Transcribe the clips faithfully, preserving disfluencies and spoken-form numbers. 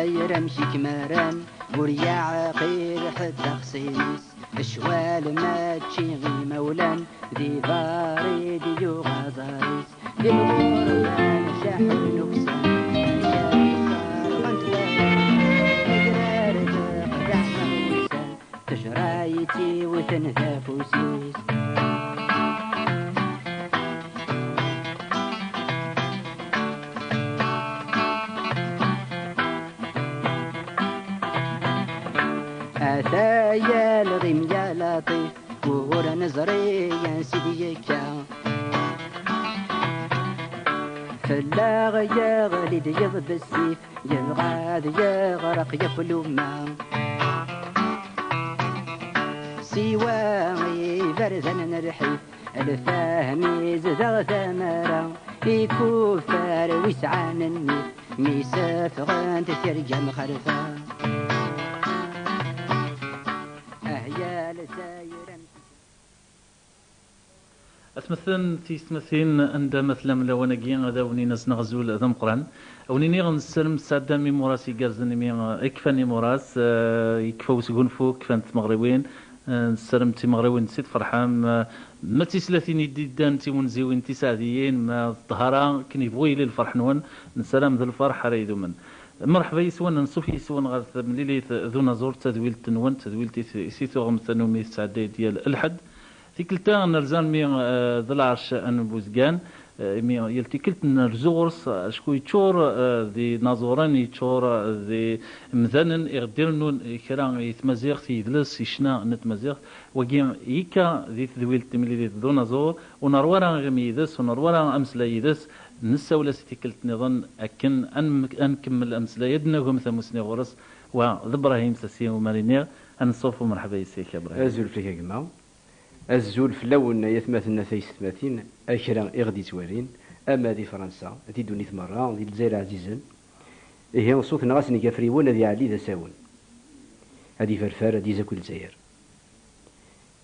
Ɣir amek i kmaran, ur yeɛqil ḥedd axṣim-is. Ccwal mačči imawlan, di ḍar i d-yuɣ aẓar-is. Di lɣurma ncaḥen uksan, ncaḥ ṣerɣent wawal, adrar d qdaɛ wussan, tejra-yi-tt iwten afus-is. Ata ya lɣim ya laṭif, ur neẓri ansi d-yekka. Fell-aɣ yeɣli-d yiḍ bessif, yebɣa ad yeɣreq yakk lumma. Siwa iberdan n lḥif, lfahem izdeɣ tamara, ikufar wi sɛan nnif, mi sefɣent tirga mxalfa. Ahya Lezzayer amek. Atmaten tiyesmatin, anda ma tellam lawan-agi, ad awen-in-asen azul d ameqqran. Ad awen-iniɣ nessaram sɛedda imuras igerrzen imi, eh, i kfan imuras, eh, yekfa usgunfu, kfant tmeɣriwin, eh, nessaram d timeɣriwin si tferḥem, eh, ma d tislatin i d-iddan d tiwenziwin tiseɛdiyin, ma d ṭṭhara akken yebɣu yili lferḥ-nwen, nessaram d lferḥ ara idumen. Merḥba yes-wen, anṣuf yes-wen ɣer temlilit d unaẓur, d tadwilt-nwen, d tadwilt i t-, i si tuɣem tanumi tesɛedday-d yal lḥedd. Tikkelt-a nerza almi, eh, d lɛerc n Buzgan, eh, imi yal tikkelt nerzu ɣur-s acku yeččur, eh, d inaẓuren, yeččur, eh, d imdanen i ɣ-d-irennun kra i tmaziɣt, i yidles, i ccna n tmaziɣt. Wagi yekka di tedwilt timlilit d unaẓur, ur neṛwa ara iɣimi yid-s, ur neṛwa ara ameslay yid-s, nessawel-as i tikkelt nniḍen akken ad n-, ad nkemmel ameslay, ad d-nagem tamussni ɣur-s. Wa d Brahim Sassi Umarini, anṣuf u merḥba yes-k a Brahim. Azul fell-ak a gma. Azul fell-awen ay atmaten a taysetmatin, a kra i ɣ-d-ittwalin, ama di Fransa, di ddunit merra, di Lezzayer ɛzizen. Ihi ṣṣut-nneɣ ass n Afriwen ad iɛelli d asawen. Ad iferfer, ad izaki Lezzayer.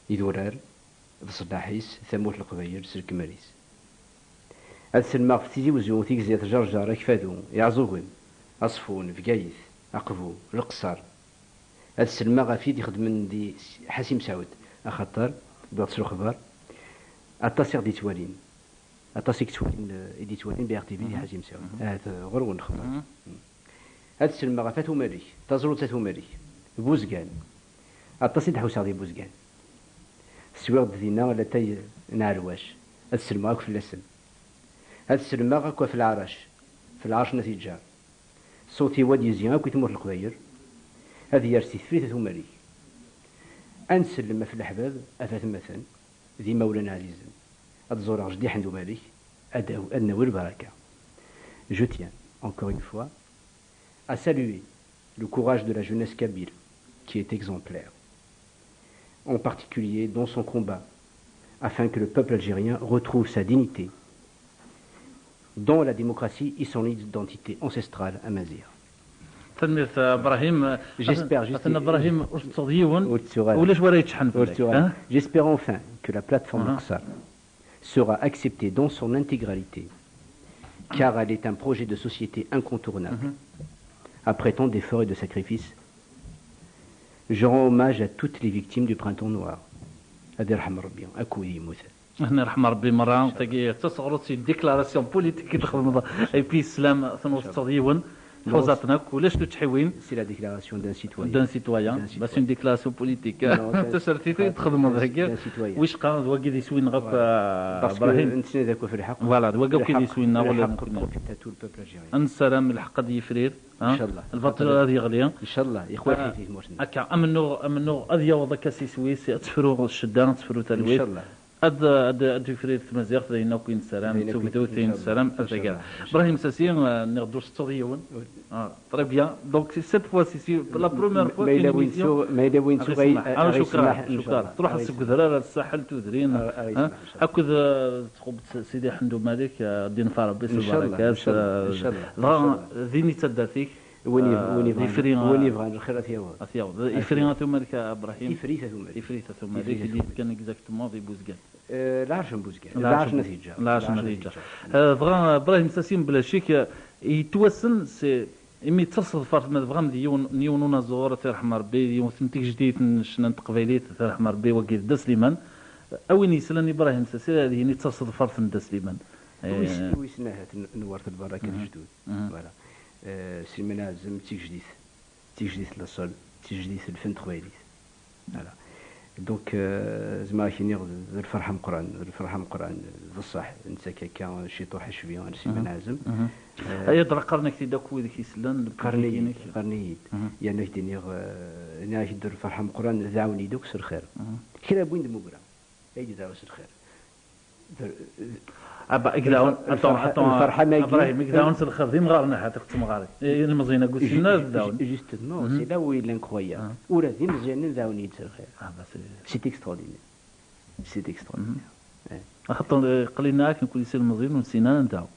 Idurar, d ṣṣbaḥ-is, tamurt n Leqbayel s lekmal-is. Ad sellmeɣ ɣef Tizi Wezzu, Tigzirt, Ǧerǧer, Akfadu, Iɛeẓẓugen, Aṣfun, Bgayet, Aqbu, Leqṣer. Ad sellmeɣ ɣef i d-ixeddmen di Ḥasim Saɛud, axaṭer, wwiɣ-d s lexbar, aṭas i ɣ-d-ittwalin. Aṭas i yettwalin, eh, i d-ittwalin B R T V di Ḥasim Saɛud. Ahat, eh, ɣur-wen lexbar. Ad sellmeɣ ɣef At Umalek, taẓrut At Umalek, Buzgan. Aṭas i d-ḥusseɣ di Buzgan. Swiɣ-d dinna latay n Ɛelwac. Ad sellmeɣ akk fell-asen. Ad sellmeɣ akk ɣef Leɛrac, f Lɛerc n At Yeǧǧar. Ṣṣut-iw ad yezzi akk i tmurt n Leqbayel, ad yers i Tefrit At Umalek. Ad nsellem ɣef leḥbab, ɣef atmaten, d imawlan ɛzizen. Ad ẓureɣ jeddi Ḥend Umalek, ad, ad nawi lbaraka. Je tiens, encore une fois, à saluer le courage de la jeunesse kabyle, qui est exemplaire, en particulier dans son combat afin que le peuple algérien retrouve sa dignité dans la démocratie et son identité ancestrale amazigh. Tanemmirt, a Brahim. J'espère juste, atan a Brahim, ur tettuḍ yiwen, ur tettuɣ ara, ulac wara yeččḥen fell-ak, ha? J'espère enfin que la plateforme Leqṣer sera acceptée dans son intégralité, car elle est un projet de société incontournable. Après tant d'efforts et de sacrifices, je rends hommage à toutes les victimes du printemps noir. Ad irḥem Rebbi akk wid yemmuten. Ad irḥem Rebbi merra. Tagi d taseɣrut, une déclaration politique i txedmeḍ. Et puis sslam, ur tettuḍ yiwen. Tḥuzaḍ-ten akk, ulac tučḥiwin. C'est la déclaration d'un citoyen. D'un citoyen. D'un citoyen. Bah, c'est une déclaration politique. Non, d'un, tasertit i txedmeḍ dagi. D'un citoyen. Wicqa d wagi d iswi-nneɣ akk, voilà. Parce que Brahim, nettnadi akk ɣef lḥeqq. Voilà, d wagi akk i d iswi-nneɣ, ula d nekkni. Lḥeqq profite à tout le peuple algérien. Ad nessaram lḥeqq ad yifrir, ha? Inchallah. Lbaṭel ad yeɣli. Inchallah, yeqwa lḥif i tmurt-nneɣ. Akka, amennuɣ, amennuɣ ad yaweḍ akka s iswi-s, ad tefru ccedda, ad tefru talwit. Inchallah. Ad, ad, ad tufrir tmaziɣt, d ayen akk i nessaram, d tugdut i nessaram, ar taggara. Brahim Sassi, eh, nniɣ-d ur tettuḍ yiwen. Ah, très bien. Donc, c'est cette fois-ci, c'est la première fois qu'une émission. Ma yella win tuɣ, ma yella win tuɣ, ara cukra, ara cukra. Truḥ seg udrar ar Saḥel tudrin, hein? Akked, eh, txubbet Sidi Ḥend Umalek, eh, ad d-infa Rebbi s lbarakat, eh, dɣa din i d taddart-ik. Win yeb-, ah, win yebɣan, win yebɣan lxir ad t-yaweḍ. Ad t-yaweḍ. Ifri At Umalek, a Brahim. Ifrit At Umalek. Ifrit At Umalek, i d-yefkan exactement di Buzgan. Eh, lɛerc n Buzgan. Lɛerc n Buzgan. Lɛerc n At Yeǧǧar. Eh, dɣa, Brahim Sassi, bla ccek, eh, yettwassen, c'est Imi d taseḍfart, ma tebɣam, d yiwen, n yiwen unaẓur, ad t-irḥem Ṛebbi, d yiwet n tigejdit n ccna n teqbaylit, ad t-irḥem Ṛebbi, wagi d Dda Sliman. A win yeslan Ibrahim Sasir, ad yini d taseḍfart n Dda Sliman. Wis, eh, wis ahat n, n Wert Lbaraka, mhm, lejdud. Mhm. Voilà. Eh, Sliman Ɛazem d tigejdit, d tigejdit n laṣel, d tigejdit n lfen n teqbaylit. Voilà. Donc, euh, zemreɣ ad k-iniɣ d, d lferḥ ameqqran, d lferḥ ameqqran, d ṣṣeḥ, nettak akka ciṭuḥ acbi ar Sliman Ɛazem. Mhm. Euh, ay adra, qqaren-ak-t-id akk wid i k-yeslan, le public-inek? Qqaren-iyi-d, qqaren-iyi-d. Mhm. Yerna ak-d-iniɣ, euh, nniɣ-ak-d d lferḥ ameqqran, dɛawen-iyi-d akk s lxir. Mhm. Kra n win d-mmugreɣ, ay d-dɛaw s lxir. Ah, bah, i yeddɛawen, attends, attends, Ibrahim, i yeddɛawen s lxir d imɣaren ahat akked temɣarin. I, ilmeẓyen-agi ur ssinen ara ad ddɛawen. Justement, c'est là où il est incroyable. Ah. Ula d imeẓyanen dɛawen-iyi-d s lxir. Ah, bah, c'est extraordinaire. C'est extraordinaire. Mhm. Eh. Axaṭer, eh, aql-i nniɣ-ak, nekkni s ilmeẓyen ur nessin ara ad ndɛu.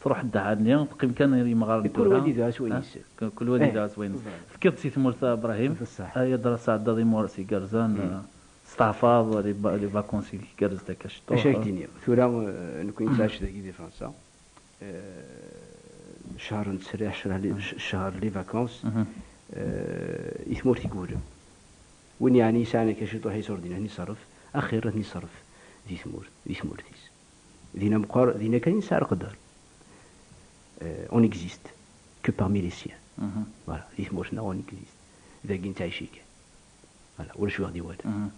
Truḥ ddeɛɛa-nni, teqqim kan yimɣaren. Kul wa yedɛa s wayen yessen. Kul wa yedɛa s wayen yessen. Tefkiḍ-d si tmurt, a Ibrahim. D ṣṣeḥ. Ay adra, tesɛeddaḍ imuras igerrzen, eh, testeɛfaḍ les va-, les vacances igerrzen akka ciṭuḥ. Acu ak-d-iniɣ? Tura, eh, nekkni nettɛic dagi di Fransa. Eh, ccher n ttesriḥ, ccher n les, ccher n les vacances, eh, i tmurt i yewlen. Win yeɛni yesɛan akka ciṭuḥ iṣurdiyen ad ten-iṣerref, axir ad ten-iṣerref di tmurt, di tmurt-is. Dinna meqqar, dinna kan i nesɛa leqder. Euh, on n'existe que parmi les siens. Mhm. Voilà, di tmurt-nneɣ on existe. Dagi nettɛici kan. Voilà, ulac wi ɣ-d-iwalan. Mhm.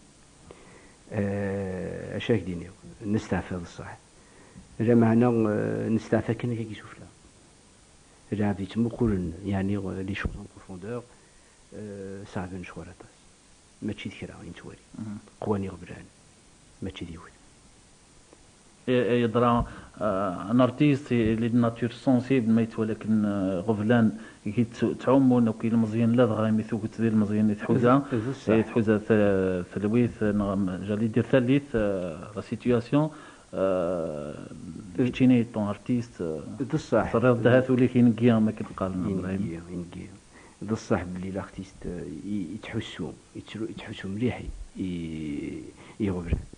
Euh, acu ak-d-iniɣ? Nesteɛfa d ṣṣeḥ. Lameɛna, euh, nesteɛfa kan akka isufla. Lɛebd yettmuqulen, yeɛni, euh, les choses en profondeur, euh, ṣeɛben ccɣel aṭas. Mačči d kra i nettwali. Mhm. Qwan iɣeblan, mačči d yiwet. Et, et yeḍra, euh, un artiste, il est de nature sensible, ma yettwali akken, euh, ɣeblan i yettɛummun akk ilmeẓyen, ladɣa imi tuget d ilmeẓyen i tḥuza, d ṣṣeḥ, i tḥuza ta-, talwit, neɣ, j'allais dire, tallit, euh, la situation, euh, keččini ton artiste, euh, d ṣṣeḥ, terriḍ-d ahat ul-ik ineggi, am akken qqaren, Ibrahim. Ineggi, ineggi. D ṣṣeḥ belli l'artiste, euh, i-, yettḥussu, yettru-, yettḥussu mliḥ i, i, i iɣeblan.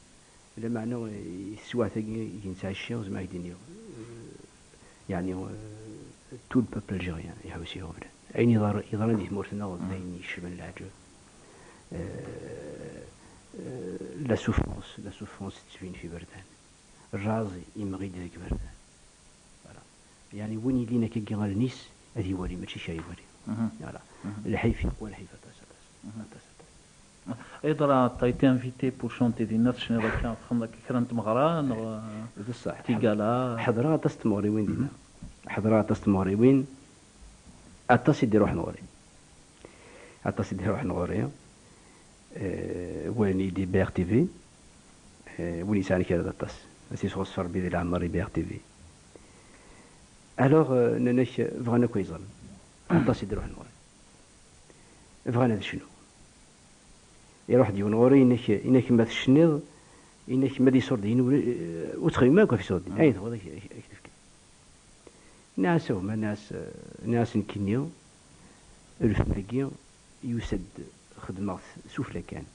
Lameɛna, eh, i teswiɛt-agi i nettɛici, zemreɣ ad k-d-iniɣ, eh, yeɛni, eh, tout le peuple algérien iḥewwes i iɣeblan. Ayen yeḍra-, yeḍran di tmurt-nneɣ d ayen yecban leɛǧeb. Eh, eh, la souffrance, la souffrance tettbin f iberdan. Rraẓ imɣi-d deg iberdan. Voilà. Yeɛni win yellin akkagi allen-is ad iwali, mačči kra iwali. Mhm. Voilà. Mhm. Lḥif, yeqwa lḥif aṭas, aṭas. Mhm. Aṭas, aṭas. Ay adra, t'as été invité pour chanter dinna, tecniḍ akka, txedmeḍ akka kra n tmeɣra, neɣ, euh, d ṣṣeḥ, tigala? Ḥeḍreɣ aṭas n tmeɣriwin dinna. Mhm. Ḥeḍreɣ aṭas n tmeɣriwin, aṭas i d-iruḥen ɣur-i. Aṭas i d-iruḥen ɣur-i. Eh, walin-iyi-d i B R T V. Eh, win yesɛan kra d aṭas. Ad t-isɣes Ṛebbi di leɛmer i B R T V. Alors, euh, nnan-ak, bɣan akk ad iẓren. Aṭas i d-iruḥen ɣur-i. Bɣan ad cnuɣ. Iruḥ-d yiwen ɣur-i, inak, inak ma tecniḍ, inak ma d iṣurdiyen, ur, eh, ur ttxemmim akk ɣef iṣurdiyen. Mm. Ayen tebɣiḍ ad k-, ad k-, ad k-t-fken. Nniɣ-as a gma, nniɣ-as, nniɣ-as nekkini, lfen-agi yusa-d, xedmeɣ-t sufella kan.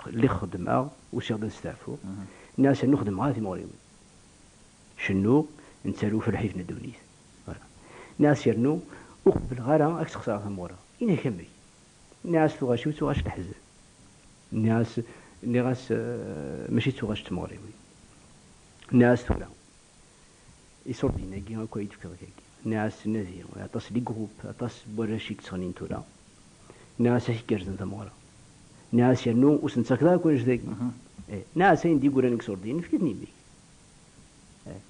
Lliɣ xeddmeɣ, usiɣ-d ad steɛfuɣ. Mhm. Nniɣ-as rnu xedmeɣ ara timeɣriwin. Cennuɣ, nettaru f lḥif n ddunit. Voilà. Nniɣ-as yernu ur qebbleɣ ara ad k-sexṣreɣ tameɣra. Ini-ak amek? Nniɣ-as tuɣac-iw d tuɣac n leḥzen. Nniɣ-as, nniɣ-as, eh, mačči d tuɣac n tmeɣriwin. Nniɣ-as tura, iṣurdiyen-agi akk ay d-tefkiḍ akkagi. Nniɣ-as nadi, aṭas n les groupes, aṭas n warrac i yettɣennin tura. Nniɣ-as ak igerrzen tameɣra. Nniɣ-as yernu ur sen-ttakeḍ ara akk annect-agi. Mhm. Eh, nniɣ-as ayen d-yeggran deg iṣurdiyen, efk-iten i mmi-k. Eh,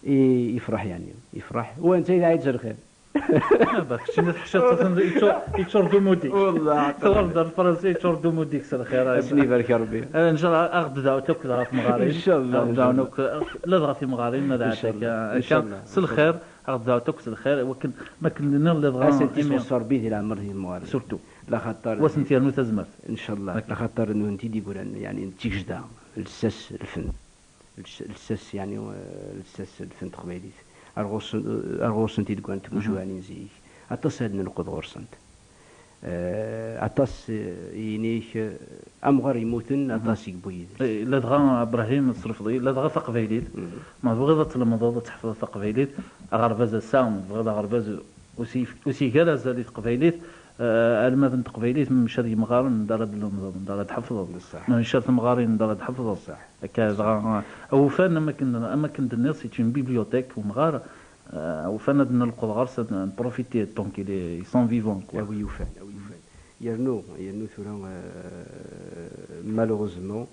i-, yefreḥ yeɛni, yefreḥ. Wa netta yedɛa-yi-d s lxir. Ah, bah, keččini teḥciḍ, yeččur, yeččur d umudi. Wallah. Tɣelbeḍ ar Fransa, yeččur d umudi-k s lxir. Ad sen-ibarek Rebbi. Eh, ncallah, ad ɣ-d-dɛut akk dɣa temɣarin. Ncallah, ad ɣ-d-dɛun ncallah. Akk, ladɣa timɣarin, ma dɛat akka, ncallah, akka, ncallah, s lxir, ad ɣ-d-dɛut akk s lxir, wakken, ma akken nniɣ, ladɣa ad sent-isɣes Rebbi di leɛmer di temɣarin. Surtout. Laxaṭer wa sent-yernu tazmert. Ncallah. Akka. Laxaṭer nutenti d igran, yeɛni, d tigejda, lsas, lfen. Lsas, yeɛni, eh, lsas, lfen n teqbaylit. Ar ɣur-sen, eh, ar ɣur-sent i d-ggrant tmucuha-nni n zik. Aṭas ara d-nenqed ɣur-sent. Eh, aṭas, eh, inik, eh, amɣar yemmuten, aṭas i yewwi yid-s. Eh, ladɣa, Ibrahim, tesrefdeḍ-iyi, ladɣa taqbaylit. Ma tebɣiḍ ad tlemdeḍ, ad tḥefḍeḍ taqbaylit, aɣerbaz ass-a, ma tebɣiḍ aɣerbaz Ur s-yef-, ur s-iger azal i teqbaylit, eh, almad n teqbaylit, maca d yimɣaren anda ara d-tlemdeḍ, anda ara d-tḥefḍeḍ. Maca d temɣarin anda ara d-tḥefḍeḍ. Akka dɣa, eh, awufan, am akken, am akken d-tenniḍ, c'est une bibliothèque, umɣar, eh, awufan ad nleqḍ ɣer-s, ad nprofiti, donc il est, il sont vivants, quoi. A wi yufan, a wi yufan. Yernu, yernu tura, euh, malheureusement,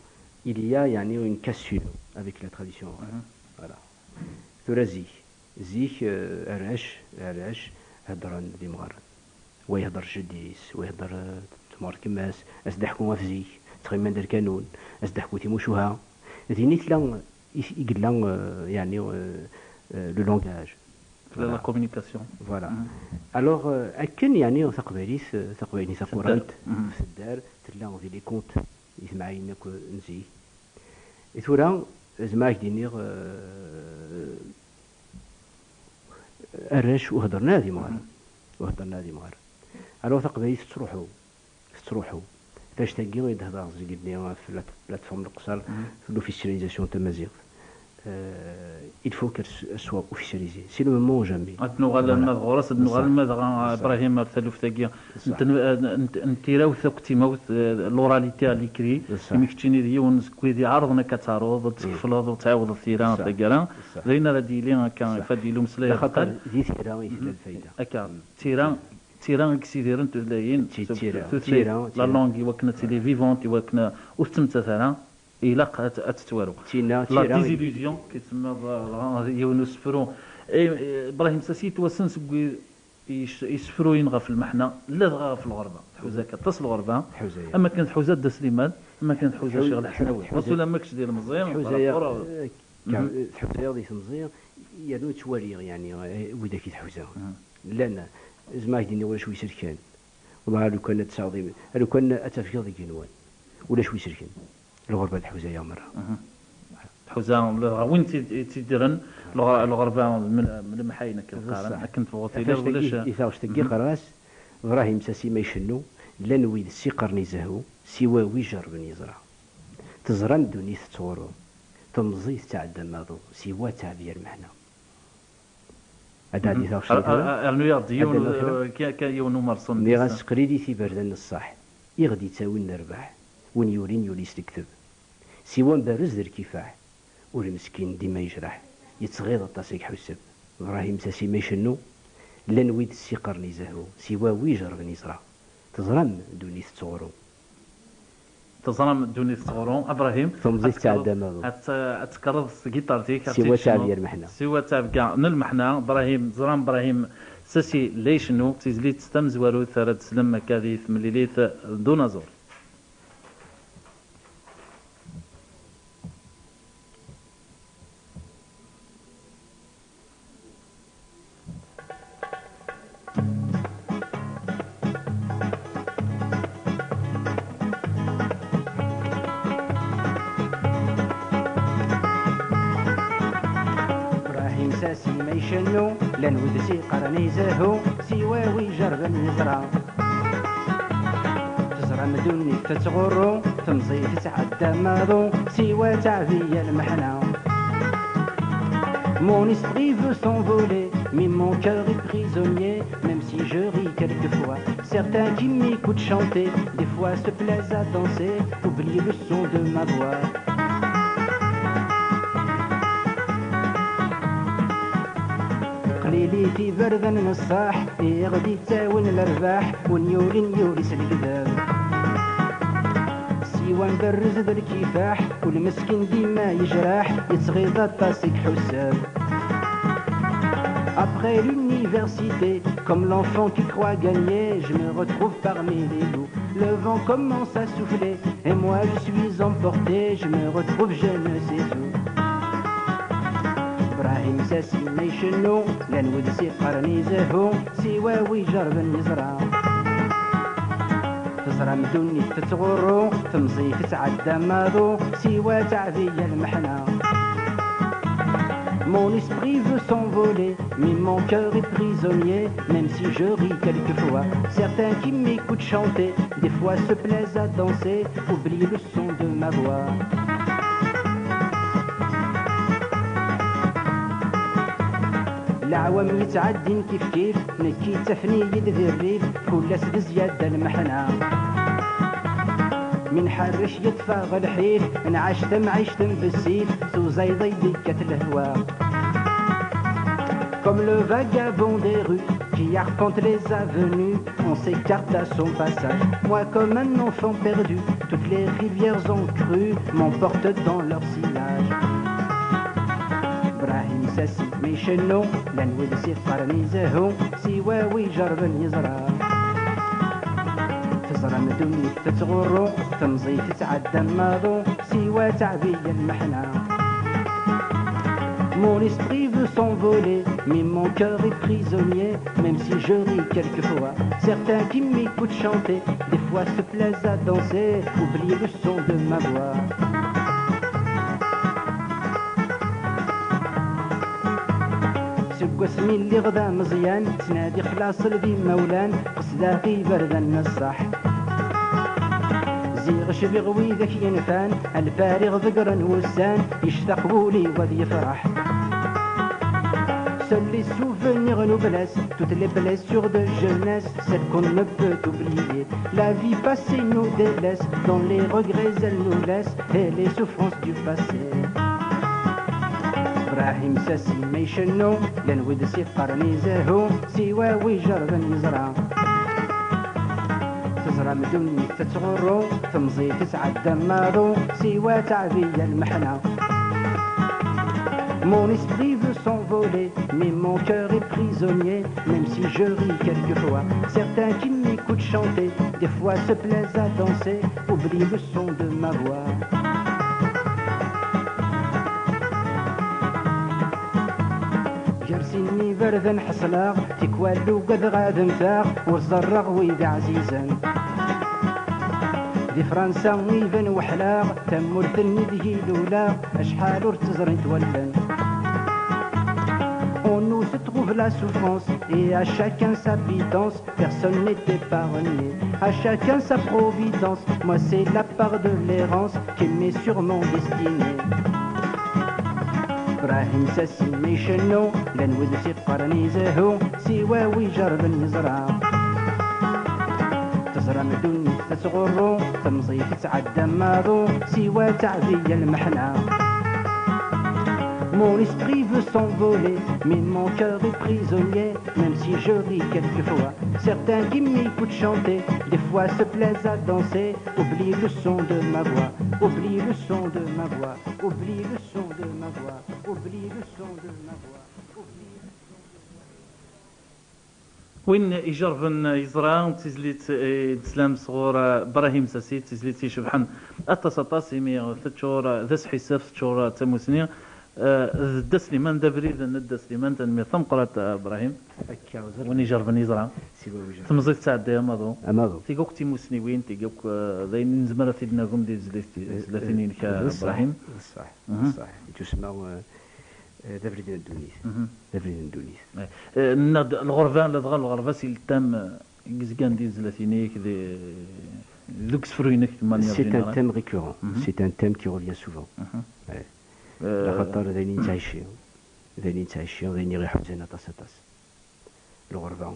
il y a, yeɛni, une cassure avec la tradition orale. Voilà. Tura zik, zik, euh, arrac, arrac heddren d imɣaren. Wa ihedder jeddi-s, wa ihedder, eh, temɣer kemma-s, as-d-ḥku ɣef zik, ttɣiman d lkanun, as-d-ḥku timucuha. Din i tella, i, i yella, eh, yeɛni, eh, eh, le langage. Tella la communication. Voilà. Alors, eh, akken yeɛni taqbaylit, eh, taqbaylit takurant, tedder, tella di les contes, i temɛayin akk n zik. I tura, zemreɣ ad k-d-iniɣ, eh, arrac ur heddren ara d imɣaren. Ur heddren ara d imɣaren. Alors taqbaylit tettruḥu, tettruḥu. Tact-agi i d-hedreɣ zgelli ɣef la plateforme n Leqṣer, l'officialisation n tamaziɣt. Euh, il faut qu'elle s-, elle soit officialisée. C'est le moment ou jamais. Ad nuɣal alma d ɣur-s, ad nuɣal alma dɣa, Ibrahim, ar taluft-agi n ten-, n, n tirawt akked timawt, eh, l'oralité à l'écrit, imi keččini d yiwen seg wid iɛerḍen akka ad taruḍ, ad tkefleḍ, ur tɛiwdeḍ tira taggara. D ayen ara d-yili akka, ifad yili umeslay. Axaṭer di tira i tella lfayda. Akka, d tira, d tira i yessidiren tutlayin, tutlayt, la langue, i wakken ad tili vivante, i wakken ur tettemtat ara, ilaq ad, ad tettwaru. La désillusion, ki tsemmiḍ, eh, yiwen usefru. Eh, eh, Ibrahim Sassi yettwassen seg wid yes-, yessefruyen ɣef lmeḥna, ladɣa ɣef lɣerba. Tḥuza-k aṭas lɣerba. Am akken tḥuza Dda Sliman, am akken tḥuza Ccix Lḥesnawi. Tḥuza-, tḥuza-, ɣas ula ma kečč di lemẓi, tḥuza-, eh, tḥuza-yaɣ di temẓi, yernu ttwaliɣ, yeɛni, eh, widak i tḥuza. Llan, zemreɣ ad k-d-iniɣ ulac wi selken. Wala lukan ad tesɛuḍ im-, lukan ad tafgeḍ igenwan. Ulac wi selken. Lɣerba tḥuza-yaɣ merra. Tḥuza, win tt-id-, i tt-iddren, lɣer-, lɣerba m-, m-, lemḥayen akken qqaren, akken tebɣuḍ tiliḍ, ulac. I taɣect-agi qqareɣ-as, Ibrahim Sassi ma icennu, llan wid s-iqqaren izehhu, siwa wi ijerrben yeẓra. Teẓram ddunit tettɣurru, temẓi tettɛedda maḍu, siwa ttɛebga lmeḥna. Ad d-ɛeddi taɣect-nni tura? Rnu-yaɣ-d yiwen, eh, ka, ka yiwen umerṣu n ddisin. Nniɣ-as qlilit iberdan n ṣṣeḥ, i ɣ-d-ittawin lerbaḥ, win yulin yuli s lekteb. Siwa mberrez d lkifaḥ, ur meskin dima yejreḥ, yettɣiḍ aṭas i iḥuseb. Ibrahim Sassi ma icennu, llan wid s-iqqaren izehhu, siwa wi ijerrben yeẓra. Teẓram ddunit tettɣurru. Teẓram ddunit tettɣurru, Ibrahim. Temẓi tettɛedda maḍu. Ad tt-, ad tekkreḍ s tgiṭart-ik, ad siwa ttɛebga lmeḥna. Siwa ttɛebga n lmeḥna, Ibrahim, teẓram Ibrahim Sassi la icennu, d tizlit tamezwarut ara d-teslem akka di temlilit d unaẓur. Ibrahim Sassi ma icennu, llan wid s-iqqaren izehhu, siwa wi ijerrben yeẓra. Teẓram ddunit tettɣurru, temẓi tesɛedda maḍu, siwa ttɛebga lmeḥna. Mon esprit veut s'envoler, mais mon cœur est prisonnier, même si je ris quelquefois. Certains qui m'écoutent chanter, des fois se plaisent à danser, oublient le son de ma voix. Qlilit iberdan n ṣṣeḥ, i ɣ-d-ittawin lerbaḥ, win yulin yuli s lekdeb. Siwa mberrez d lkifaḥ, ul meskin dima yejreḥ, yettɣiḍ aṭas i iḥuseb. Après l'université, comme l'enfant qui croit gagner, je me retrouve parmi les loups. Le vent commence à souffler, et moi je suis emporté, je me retrouve je ne sais où. Ibrahim Sassi ma icennu, llan wid s-iqqaren izehhu, siwa wi ijerrben yeẓra. Teẓram ddunit tettɣurru, temẓi tesɛedda maḍu, siwa ttɛebga lmeḥna. Mon esprit veut s'envoler, mais mon cœur est prisonnier, même si je ris quelquefois. Certains qui m'écoutent chanter, des fois se plaisent à danser, oublient le son de ma voix. Leɛwam yettɛeddin kifkif, nekk yettafen-iyi-d di rrif, kul ass d zzyada lmeḥna. Mi nḥerrec yeṭṭef-aɣ lḥif, nɛac tamɛict n bessif, tuẓayeḍ ay d-yekkat lehwa. Comme le vagabond des rues qui arpente les avenues, on s'écarte à son passage. Moi, comme un enfant perdu, toutes les rivières en crue m'emportent dans leur sillage. Brahim Sassi ma icennu, llan wid s-iqqaren izahu, siwa wi ijerben yeẓra. Teẓram ddunit tettɣurru, temẓi tettɛedda maḍu, siwa teɛbi lmeḥna. Mon esprit veut s'envoler, mais mon cœur est prisonnier, même si je ris quelquefois. Certains qui m'écoutent chanter, des fois se plaisent à danser, oublient le son de ma voix. Seg wasmi lliɣ d ameẓyan, ttnadiɣ f laṣel d imawlan, qesdeɣ iberdan n ṣṣeḥ. Ziɣ cbiɣ widak yenfan, lpariɣ ḍeggren wussan, yectaq wul-iw ad yefreḥ. Seuls les souvenirs nous blessent, toutes les blessures de jeunesse, celles qu'on ne peut oublier. La vie passée nous délaisse, dans les regrets elle nous laisse, et les souffrances du passé. Brahim Sassi ma icennu, llan wid s-iqqaren izahu, siwa wi ijerben yeẓra. Teẓram ddunit tettɣurru, temẓi tesɛedda maḍu, siwa teɛbi lmeḥna. Mon esprit veut s'envoler, mais mon cœur est prisonnier, même si je ris quelquefois. Certains qui m'écoutent chanter, des fois se plaisent à danser, oublient le son de ma voix. Gar sin n iberdan ḥeṣleɣ, tikwal ugadeɣ ad mmteɣ, ur ẓerreɣ wid ɛzizen. Di Fransa iban weḥleɣ, tamurt-nni deg i luleɣ, acḥal ur tt-ẓrint wallen. On nous trouve la souffrance, et à chacun sa pitance, personne n'est épargné. À chacun sa providence, moi c'est la part de l'errance qui m'est sur mon destiné. Brahim Sassi ma icennu, llan wid s-iqqaren izahu, siwa wi ijerben yeẓra. Teẓram ddunit tettɣurru, temẓi tettɛedda maḍu, siwa teɛbi lmeḥna. Mon esprit veut s'envoler, mais mon cœur est prisonnier, même si je ris quelquefois. Certains qui m'écoutent chanter, des fois se plaisent à danser, oublient le son de ma voix, oublient le son de ma voix, oublient le son de ma voix, oublient le son de ma voix, oublient le son de ma voix. Win ijerben yeẓra d tizlit i d-teslam sɣur, eh, Brahim Sassi, d tizlit icebḥen aṭas, aṭas, imi teččur d asḥissef, teččur d tamusni. Eh, d Dda Sliman, d abrid n Dda Sliman, tanemmirt tameqqrant, eh, Brahim. Akka, ẓer. Win ijerben yeẓra. Siwa wi ijerben. Temẓi tettɛedday amaḍu. Amaḍu. Tigi akk d timusniwin, tigi akk, eh, d ayen i nezmer ad t-id-nagem di tezlit-, eh, tezlatin-inek, eh, d ṣṣeḥ, Brahim. D ṣṣeḥ, mhm, d ṣṣeḥ. Yettwasemma, eh, eh, d abrid n ddunit. Mhm. D abrid n ddunit. Eh, eh, nenna-d lɣerba, ladɣa lɣerba, c'est le thème, eh, i yezgan di tezlatin-ik, di, deg usefru-inek, de manière générale. C'est un thème récurrent. Mhm. C'est un thème qui revient souvent. Mhm. Ouais. Eh, laxaṭer d ayen i nettɛici, d ayen i nettɛici, d ayen i ɣ-iḥuzan aṭas, aṭas. Lɣerba,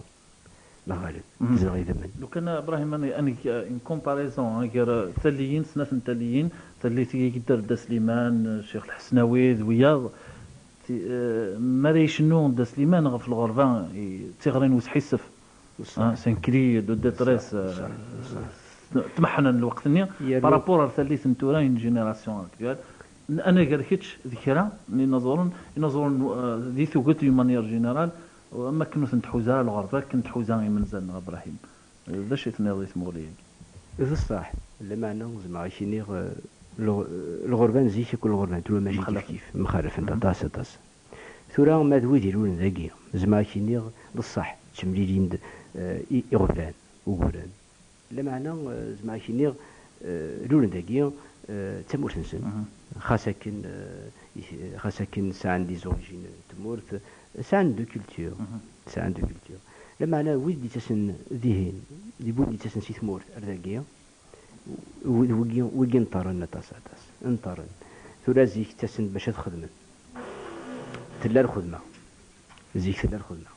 la ɣaleb, mhm, tezdeɣ idammen. Lukan, Brahim, ad neg, ad neg, euh, une comparaison, hein, gar, euh, talliyin, snat n talliyin, tallit i yedder Dda Sliman, euh, Ccix Lḥesnawi d wiyaḍ. Ti-, euh, mi ara icennu Dda Sliman ɣef lɣerba, i, d tiɣri n usḥissef. Ṣṣeḥ. Ah, c'est un cri de détresse, ṣṣeḥ, euh, ṣṣeḥ, ṣṣeḥ. Tmeḥḥnen lweqt-nni, yernu par rapport ar tallit n tura, une génération actuelle. N-, anagar kečč d kra n inaẓuren, inaẓuren, euh, di tuget, d'une manière générale, am akken ur ten-tḥuza ara lɣerba, akken tḥuza imenza-nneɣ, Brahim. D acu i tenniḍ i tmuɣli-agi? D ṣṣeḥ. Lameɛna, zemreɣ ad k-iniɣ, euh, lɣ-, lɣerba n zik akked lɣerba n tura mačči kifkif. Mxalafent. Mxalafent, mhm, aṭas, aṭas. Tura, ma d wid ilulen dagi, zemreɣ ad k-iniɣ d ṣṣeḥ, ttemlilin-d, eh, i-, iɣeblan, uguren. Lameɛna, eh, zemreɣ ad k-iniɣ, eh, lulen dagi, eh, d tamurt-nsen. Mhm. Xas akken, eh, i-, xas akken sɛan des origines n tmurt, sɛan deux cultures. Mhm. Sɛan deux cultures. Lameɛna wid d-ittasen dihin, d wid d-ittasen si tmurt ar dagi, W-, wigi, wigi nṭerren aṭas, aṭas. Nṭerren. Tura zik ttasen bac ad xedmen. Tella lxedma. Zik tella lxedma.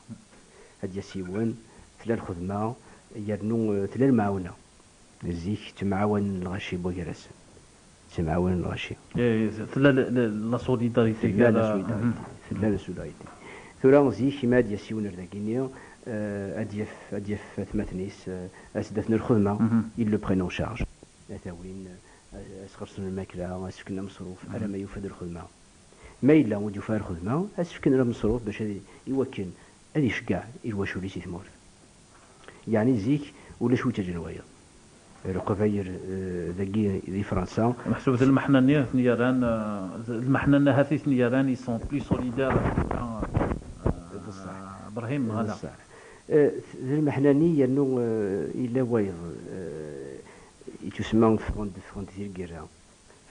Ad d-yas yiwen, tella lxedma, yernu, eh, tella lemɛawna. Zik ttemɛawanen lɣaci gar-asen. Ttemɛawanen lɣaci. Eh, tella la, la, la solidarité. Tella la solidarité. Tella la solidarité. Tura zik, imi ad d-yas yiwen ar dagini, eh, ad d-yaf, ad d-yaf atmaten-is, eh, ad s-d-afen lxedma, ils le prennent en charge. Ad t-awin, eh, ad s-xerṣen lmakla, ad s-fken ameṣruf, arama yufa-d lxedma. Ma yella ur d-yufi ara lxedma, ad s-fken ameṣruf bac ad, i wakken ad iceggeɛ i lwacul-is i tmurt. Yeɛni zik ulac wi ttaǧǧan wayeḍ. Leqbayel, eh, dagi di Fransa. Meḥsub d lmeḥna-nni i ten-yerran, eh, d lmeḥna-nni ahat i ten-yerran, ils sont plus solidaires, eh, eh, Ibrahim, d ala. Ṣṣeḥ. Eh, d lmeḥna-nni yernu, eh, yella wayeḍ, eh, yettwasemma ffɣen-d, ffɣen-d di lgirra.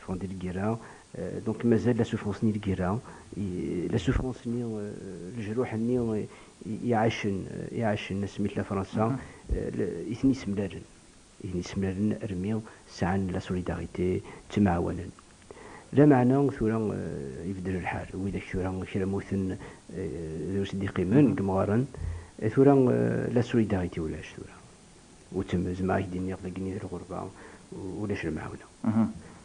Ffɣen di lgirra, eh, donc mazal la souffrance-nni n lgirra, i, la souffrance-nni, eh, lejruḥ-nni, eh, i, i ɛacen, eh, i ɛacen asmi tella Fransa, eh, le, i ten-isemlalen, i ten-isemlalen armi sɛan la solidarité, ttemɛawanen. Lameɛna tura, eh, ibeddel lḥal, widak tura kra mmuten, eh, drus i d-iqqimen deg yemɣaren, eh, tura, eh, la solidarité ulac tura. Ur ttem-, zemreɣ ad ak-d-iniɣ dagi di lɣerba, u-, ulac lemɛawna.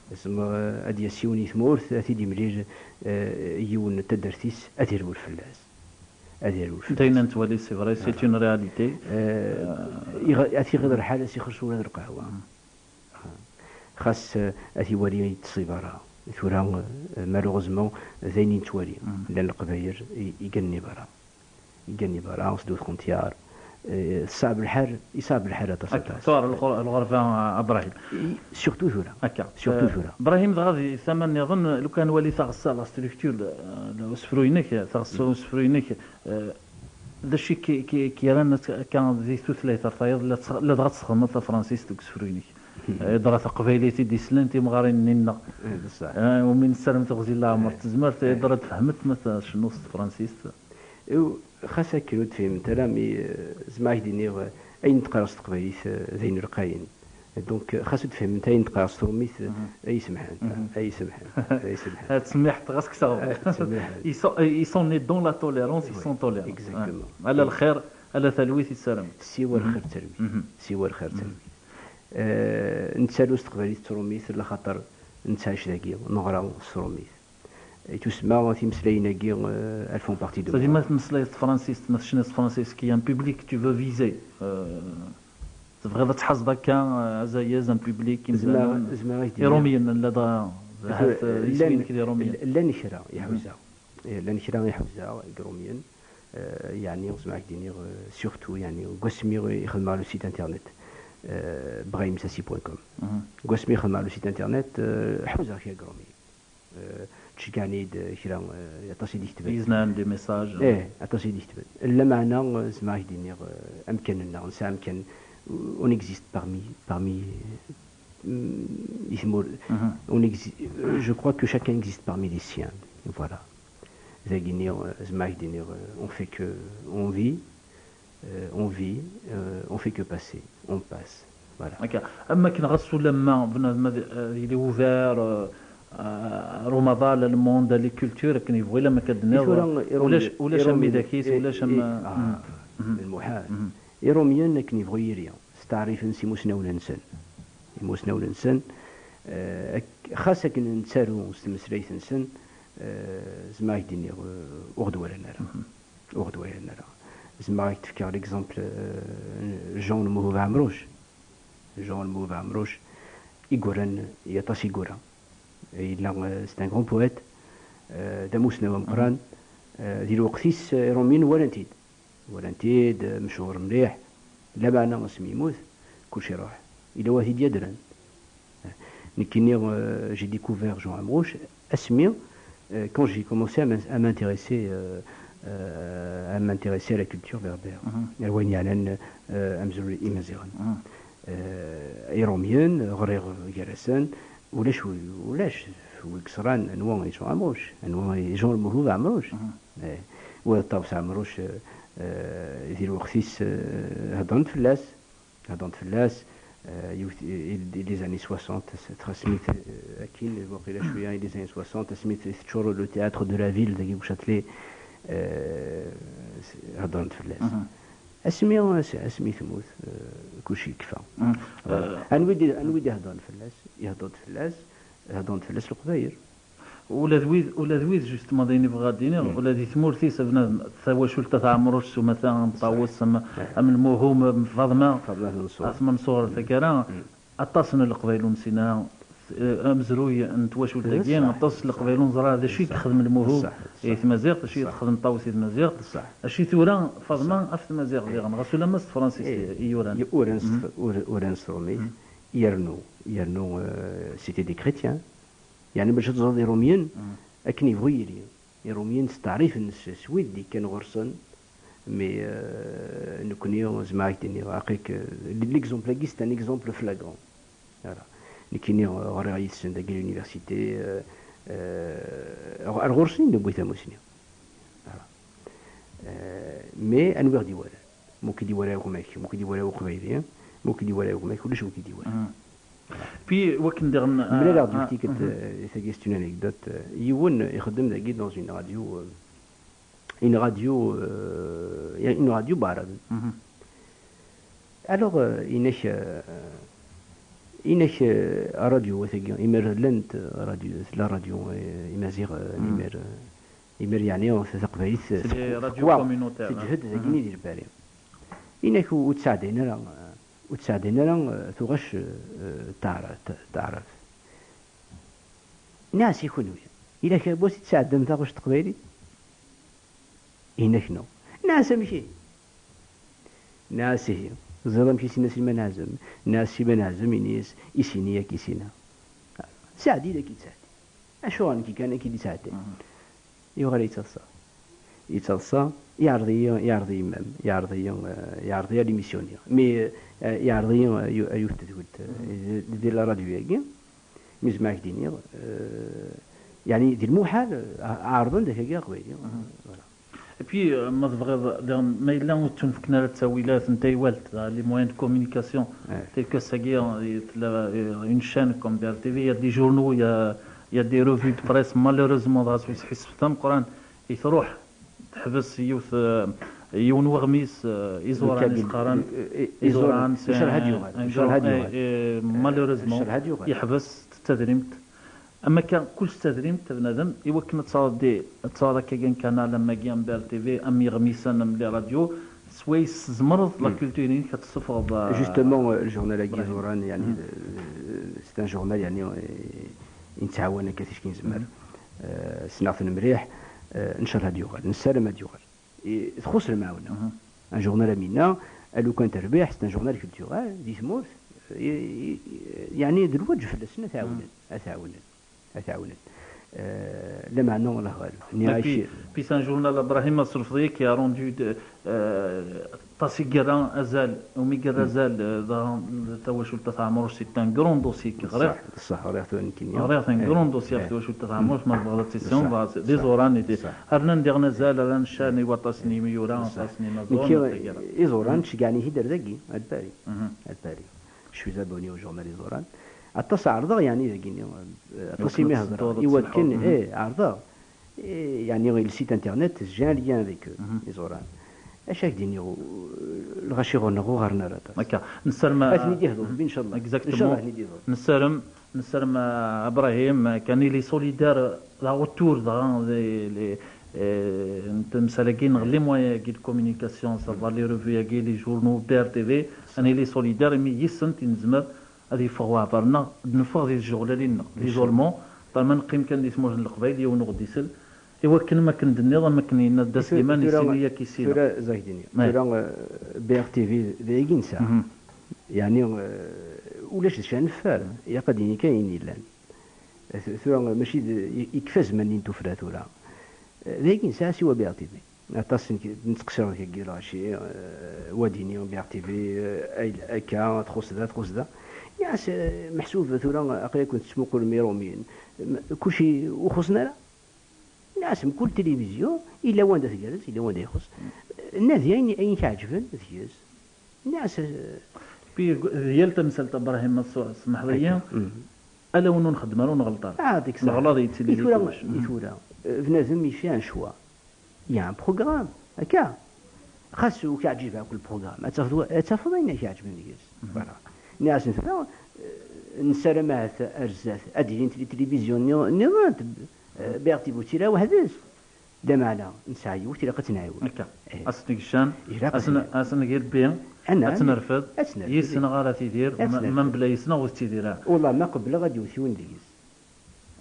Zemreɣ, eh, ad d-yas yiwen i tmurt, ad t-id-imlil, eh, yiwen n taddart-is, ad irwel fell-as. Ad irwel fell-as. D ayen nettwali, c'est vrai, c'est une réalité. Eh, iɣ-, ad t-iɣiḍ lḥal, ad s-ixers ula d lqahwa. Xas, eh, ad t-iwali ur yettṣib ara. Tura, eh, malheureusement, d ayen i nettwali. Llan Leqbayel i, i gganen i berra. Igan i berra, s dut xuntyar. Eh, teṣɛeb lḥal, iṣɛeb lḥal aṭas, aṭas. Tura lɣer-, lɣerba, a Brahim. I, surtout tura. Akka. Surtout tura. Eh, Brahim, dɣa di tama nniḍen, lukan nwali taɣessa, la structure, eh, usefru-inek, taɣessa n usefru-inek, eh, d acu i k-, k-, k-yerran akka di tutlayt ar tayeḍ, la tx-, ladɣa tesxedmeḍ tafransist deg usefru-inek? Eh, yeḍra taqbaylit i d-islan timɣarin-nni-nneɣ. Eh, d ṣṣeḥ. Eh, umi nessarem teɣzi n leɛmer d tezmert, yeḍra tfehmeḍ ma tcennuḍ s tefransist. Iw, xas akken ur d-fhiment ara, mi, eh, zemreɣ ad k-d-iniɣ, eh, ayen d-qqareɣ s teqbaylit, eh, d ayen lqayen. Donc, eh, xas ur d-fhiment ayen d-qqareɣ s trumit, eh, ay semḥent, ay semḥent, ay semḥent. Ad tsemmiḥeḍ ɣas kkseɣ. Ad tsemmiḥeḍ. Ils sont, ils sont nés dans la tolérance, ils sont tolérants. Exactement. Ala lxir, ala talwit i ssaramen. Siwa lxir d talwit. Siwa lxir d talwit. Eh, nettaru s teqbaylit d trumit, laxaṭer nettɛic dagi, neɣra s trumit. Yettwasemma timeslayin-agi, euh, elles font partie de moi. C'est-à-dire, ma tmeslayeḍ s tefransist, ma tecniḍ s tefransist, qu'il y a un public que tu veux viser, euh, tebɣiḍ ad tḥazeḍ akka, euh, azayez, un public, zemreɣ, zemreɣ ad ak-d-iniɣ. Irumyen, la da, ahat, euh, isem-inek d Irumyen. Llan kra iḥuza. Eh, llan kra iḥuza deg Irumyen. Eh, yeɛni, zemreɣ ad ak-d-iniɣ, eh, surtout, yeɛni, deg wasmi i xedmeɣ le site internet, eh, brahimsassi point com. Deg wasmi i xedmeɣ le site internet, eh, ḥuzaɣ kra deg Irumyen. Eh, ttceggɛen-iyi-d, eh, kra, eh, aṭas i d-iketben. Yeznan des messages. Eh, aṭas i d-iketben. Lameɛna, eh, zemreɣ ad ak-d-iniɣ, eh, amkan-nneɣ, nesɛa amkan, on existe parmi, parmi, mm, i tmur-, on exi-, je crois que chacun existe parmi les siens. Voilà. Dagini, eh, zemreɣ ad ak-d-iniɣ, eh, on fait que, on vit, Euh, on vit, euh, on fait que passer, on passe. Voilà. Akka. Am wakken ɣas ulamma bnadem ad, ad yili ouvert, euh, euh, ar umaḍal, ar le monde, ar les cultures, akken yebɣu, ila ma akka d-tenniḍ, ulac, ulac am widak-is, ulac am, ah, lmuḥal. Irumyen akken yebɣu yili, steɛrifen s imusnawen-nsen. Imusnawen-nsen, euh, ak-, xas akken nettaru s tmeslayt-nsen, euh, zemreɣ ad ak-d-iniɣ, euh, ur ɣ-d-walan ara. Ur ɣ-d-walan ara. Zemreɣ ad k-d-fkeɣ l'exemple, euh, Jean Lmehub Ɛemruc. Jean Lmehub Ɛemruc, i yuran, i aṭas i yura. Yella, euh, c'est un grand poète, euh, d amusnaw ameqqran, euh, di lweqt-is, euh, Irumyen walan-t-id. Walan-t-id, euh, mechuṛ mliḥ. Lameɛna asmi yemmut, kullec iruḥ. Yella wa t-id-yaddren. Nekkini, euh, j'ai découvert Jean Amrouche asmi, euh, quand j'ai commencé à m'in-, à m'intéresser, euh, euh, à m'intéresser à la culture berbère. Ar wayen yeɛnan, euh, amzun imaziɣen. Euh, Irumyen, ɣriɣ gar-asen, ulac wi, ulac wi yeẓran anwa i Jean Amrouche, anwa i Jean Lmehub Ɛemruc. Eh, wa d Ṭawes Ɛemruc, euh, euh, di lweqt-is, euh, heddren-d fell-as. Heddren-d fell-as, euh, yiwet, i, i les années soixante, s-, asmi t-, euh, akkin, waqila cwiya, i les années soixante, asmi t-, teččur le théâtre de la ville, dagi deg Châtelet, euh, Heddren-d fell-as. Asmi, asmi temmut, eh, kulci yekfa. Voilà. Anwa i d-, anwa i d-iheddren fell-as? Ihedder-d fell-as, heddren-d fell-as Leqbayel. Ula d wid, ula d wid, justement, d ayen i bɣiɣ ad d-iniɣ, ula di tmurt-is, a bnadem, tawacult At Ɛemruc s umata, am Ṭawes, am, am Lmuhum, am Faḍma, Faḍma At Menṣur. At Menṣur, taggara, aṭas n Leqbayel ur nessin ara, eh, amezruy n twacult-agi, aṭas n Leqbayel ur neẓra d acu i yexdem Lmuhum i tmaziɣt, d acu i texdem Ṭawes i tmaziɣt, acu i tura Faḍma ɣef tmaziɣt diɣen, ɣas ulamma s tefransist i, i yuran. Uran s tef-, ur-, uran s trumit, yernu, yernu, euh, c'était des chrétiens. Yeɛni bac ad teẓreḍ Irumyen, akken yebɣu yili. Irumyen steɛrifen s, s wid d-ikkan ɣur-sen, mais, euh, nekkni, zemreɣ ad k-d-iniɣ, aql-ik, euh, l'exemple-agi, c'est un exemple flagrant. Voilà. Nekkini, euh, ɣriɣ yid-sen dagi l'université, euh, euh, ar ɣur-sen i d-newwi tamusni. Voilà. Euh, mais anwi ɣ-d-iwalan? Ma ur k-id-iwala gma-k, ma ur k-id-iwala uqbayli, ma ur k-id-iwala gma-k, ulac ur k-id-iwala. Puis, wakken diɣen, mlaleɣ-d yiwet tikkelt, euh, tagi c'est une anecdote, euh, yiwen ixeddem dagi dans une radio, euh, une radio, euh, une radio Baɛraben. Alors, euh, inek, euh, inek, euh, radio, tagi, imer llant, euh, radio, la radio, euh, imaziɣ, euh, imer, euh, imer, yeɛni, taqbaylit, euh, c'est des radios communautaires, teǧhed dagini di Lbari. Inek ur, ur ttɛeddayen ara, euh, ur ttɛeddayen ara, euh, tuɣac, euh, taɛra-, ta-, taɛrabt. Nniɣ-as i kunwi, yella kra n wass i tesɛeddam taɣect teqbaylit? Inek no. Nniɣ-as amek ihi? Nniɣ-as ihi, teẓriḍ amek i s-yenna Sliman Ɛazem? Nniɣ-as Sliman Ɛazem, ini-as, isini yak isina. Saɛdi d ak-yettɛeddi. Acuɣer nekk kan ak-id-yettɛeddi? Yuɣal yettaḍsa. Yettaḍsa, yeɛreḍ-iyi, yeɛreḍ-iyi mam, yeɛreḍ-iyi, eh, yeɛreḍ-iyi ad imisyuniɣ. Mi, eh, yeɛreḍ-iyi, eh, yu-, eh, yiwet tedwilt, eh, di, di la radio-agi, mi zemreɣ ak-d-iniɣ, eh, yeɛni di lmuḥal, eh, ɛerḍen d akagi aqbayli. Voilà. Et puis, eh, ma tebɣiḍ, diɣen, ma yella ur ttunefken ara ttawilat n taywalt, eh, les moyens de communication, tels que ça, eh, tella, eh, une chaîne comme B R T V, il y a des journaux, il y a, il y a des revues de presse, malheureusement, dɣa s usḥissef d ameqqran, i truḥ teḥbes yiwet, eh, yiwen weɣmis, eh, iẓuran i s-qqaren, eh, eh, iẓuran, iẓuran, nchallah ad yuɣal, un nchallah ad grand, yuɣal. Eh, eh, malheureusement, nchallah ad yuɣal. Yeḥbes s tadrimt. Am akka, kullec s tadrimt, a bnadem, i wakken ad taɣeḍ di, ad taɣeḍ akka kan kanal am wagi, am B R T V, am iɣmisen, am les radios, swayes tzemreḍ la culture-inek ad tessufɣeḍ, eh, justement, eh, ljournal-agi iẓuran, yeɛni, eh, c'est un journal, yeɛni, eh, i nettɛawan akka ticki nezmer. Eh, ssneɣ-ten mliḥ, eh, nchallah ad yuɣal, nessaram ad yuɣal. I, txuṣ lemɛawna. Un journal am winna, a lukan terbiḥ, c'est un journal culturel, di tmurt, i, i, yeɛni d lwaǧeb fell-asen ad t-ɛawnen, ad t-ɛawnen, ad t-ɛawnen. Eh, lameɛna, Allah ɣaleb. Nniɣ-ak. Puis, puis c'est un journal, Ibrahim, asrefḍi qui a rendu de, eh, aṭas i yerra azal, umi yerra azal, eh, daɣen d tawacult At Ɛemruc, c'est un grand dossier qui ɣriɣ. Ṣṣeḥ, ɣriɣ tura nekkini. Ɣriɣ un grand dossier ɣef twacult At Ɛemruc, ma tebɣiḍ ad tissineḍ, d iẓuran i d-, rnan diɣen azal, rran ccan i waṭas n yimyura, aṭas n yinaẓuren, nekki, iẓuran, ceggɛen-iyi-d ar dagi, ar Paris. Ar Paris. Je suis abonné au journal Iẓuran. Aṭas ɛerḍeɣ, yeɛni, dagini, eh, aṭas imi hedreɣ, i wakken, eh, ɛerḍeɣ. Eh, yeɛni, le site internet, j'ai un lien avec eux, Iẓuran. Acu ak-d-iniɣ, lɣaci ɣur-neɣ ur ɣaren ara aṭas. Akka, nessarem a, ad ten-id-ihdu Rebbi, ncallah. Exactement. Ncallah ad ten-id-ihdu. Nessarem, nessarem a Ibrahim, kan il est solidaire, dɣa autour, dɣa, les, les, eh, n temsal-agi, neɣ les moyens-agi de communication, c'est-à-dire les revues-agi, les journaux, B R T V, kan il est solidaire, imi yis-sent i nezmer ad yeffeɣ waɛbar-nneɣ, ad neffeɣ di tjeɣlalin-nneɣ, l'isolement, ṭalma neqqim kan di tmurt n Leqbayel, yiwen ur ɣ-d-isel, i wakken, am akken d-tenniḍ, am akken yenna Dda Sliman, tura, issini yak issina. Tura, zak dini. Tura, eh, B R T V d ayagi nesɛa. Yeɛni, eh, ulac d acu ara neffer, ilaq ad d-nini kan ayen yellan. Eh, tu-, tura, mačči d, i-, ikfa zzman-nni n tuffra tura. Eh, d ayagi nesɛa siwa B R T V. Aṭas n, nettqeṣṣir deg lɣaci, eh, wa d-ini, B R T V, eh, ay-, akka, txuṣ da, txuṣ da. Nniɣ-as, eh, meḥsub tura aql-iken tettmuqulem Iṛumyen. M-, kulci ur xuṣṣen ara? Nniɣ-as, mkul tilivizyu, yella wanda tgerrez, yella wanda ixuṣṣ. Nadi ayen, ayen k-iɛeǧben, deg-s. Nniɣ-as, eh, Puis, d yal tamsalt, Ibrahim, ma s-, smeḥḍ-iyi, ala win ur nxeddem ara ur nɣelleḍ ara. Ah, dik ṣṣeḥ. Leɣlaḍ yettili di kullec. I tura, eh, bnadem yesɛa un choix. Il y a un programme, akka. Xas ur k-iɛǧib akk lprogram, ad tafeḍ, ad tafeḍ ayen i k-iɛeǧben deg-s. Voilà. Nniɣ-asen tura, eh, nessaram ahat ar zdat ad d-ilint les télévisions nni-, nniḍen, eh, Berti Butira weḥd-s. Lameɛna nesɛa yiwet, ilaq ad tt-nɛiwen. Akka. Eh. Ad s-negcan, ilaq ad s-, ad s-neg irebbi, ad tt-nerfed, ad tt-nerfed, yis-neɣ ara tidir, ad ma, tt-nerfed. Ma mebla yis-neɣ ur tettidir ara. Wallah, ma qebleɣ ad d-iwet yiwen deg-s.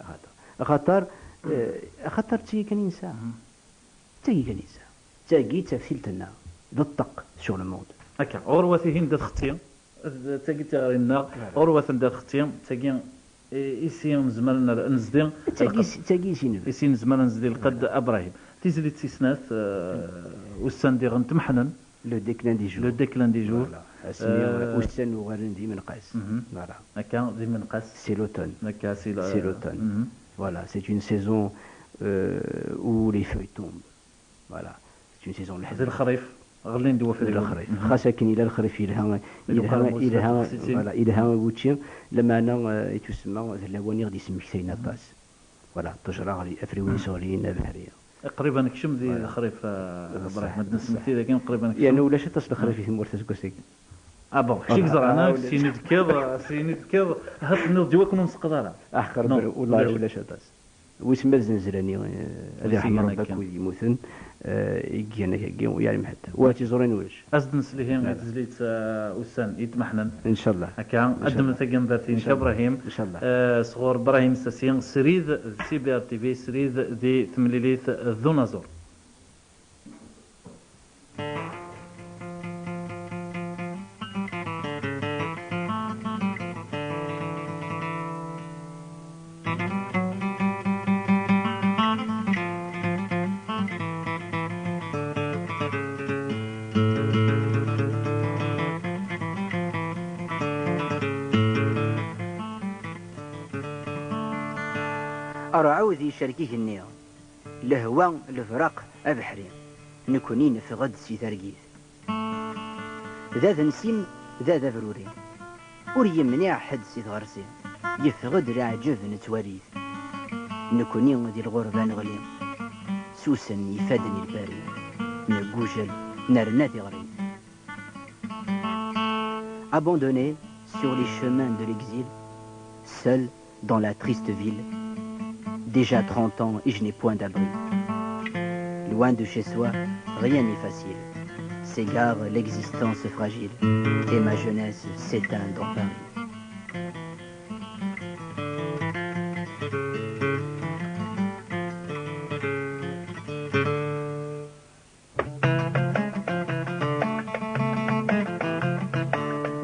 Axaṭer, axaṭer, eh, axaṭer d tagi kan i nesɛa. D tagi kan i nesɛa. D tagi d taftilt-nneɣ. D ṭṭaq sur le monde. Akka, ɣurwat ihi anda txetti. D tagi d tiɣri-nneɣ. Voilà. Ɣurwat anda txetti. D tagi i, i si nezmer ad nezdi. D tagi, d tagi i si nebda. I si nezmer ad nezdi lqedd Abrahim. Tizlit tis snat, eh, ussan diɣen temḥnen. Le déclin des jours. Le déclin des jours. Voilà. Asmi, euh, ussan uɣalen d imenqas. Mhm. Voilà. Akka, d imenqas. C'est l'automne. Akka, c'est le-, c'est l'automne. Mhm. Voilà, c'est une saison, euh, où les feuilles tombent. Voilà. C'est une saison n leḥzan. D lexrif. Ɣellin-d wafriwen. D lexrif. Mhm. Xas akken yella lexrif yelha, yelha, yelha, voilà, yelha i wučči, lameɛna, euh, i tusemma d lawan i ɣ-d-yesmektayen aṭas. Voilà, ṭṭejra ɣli, afriwen iseɣliyen, abeḥri. Qrib ad nekcem di lexrif, eh, Ibrahim. Ad nesmekti dagi, qrib ad nekcem. Yerna ulac aṭas n lexrif i tmurt aseggas-agi. Ah bon, kečč i yeẓran, ah, kečč i d-tekkiḍ, kečč i d-tekkiḍ, ahat tenniḍ-d i wakken ur nseqqeḍ ara. Aḥeqq Rebbi, non, ulac aṭas. Wis ma d zenzla-nni, eh, ad irḥem Rebbi akk wid yemmuten, eh, i igan akkagi, ur yeɛlim ḥedd. Ur tiẓurin ulac. Ad d-neslihi i tezlit, eh, ussan i d-meḥnen. Incallah. Akka, ad d-nemmet tagambertin Ibrahim. Incallah. Eh, sɣur Ibrahim Sasi, srid d C B R T V, srid di temlilit d unaẓur. Rɛud icerk igenni, lehwa, lebraq, abeḥri, nekni neffeɣ-d si targit. D adensim, d adabruri. Ur yemniɛ ḥedd si tɣersi. Yeffeɣ-d leɛǧeb nettwali-t. Nekni di lɣerba neɣli. Susen ifadden i lpari. Neggujel, nerna tiɣrit. Abandonné sur les chemins de l'exil, seul dans la triste ville. Déjà trente ans et je n'ai point d'abri. Loin de chez soi, rien n'est facile. S'égare l'existence fragile et ma jeunesse s'éteint dans Paris.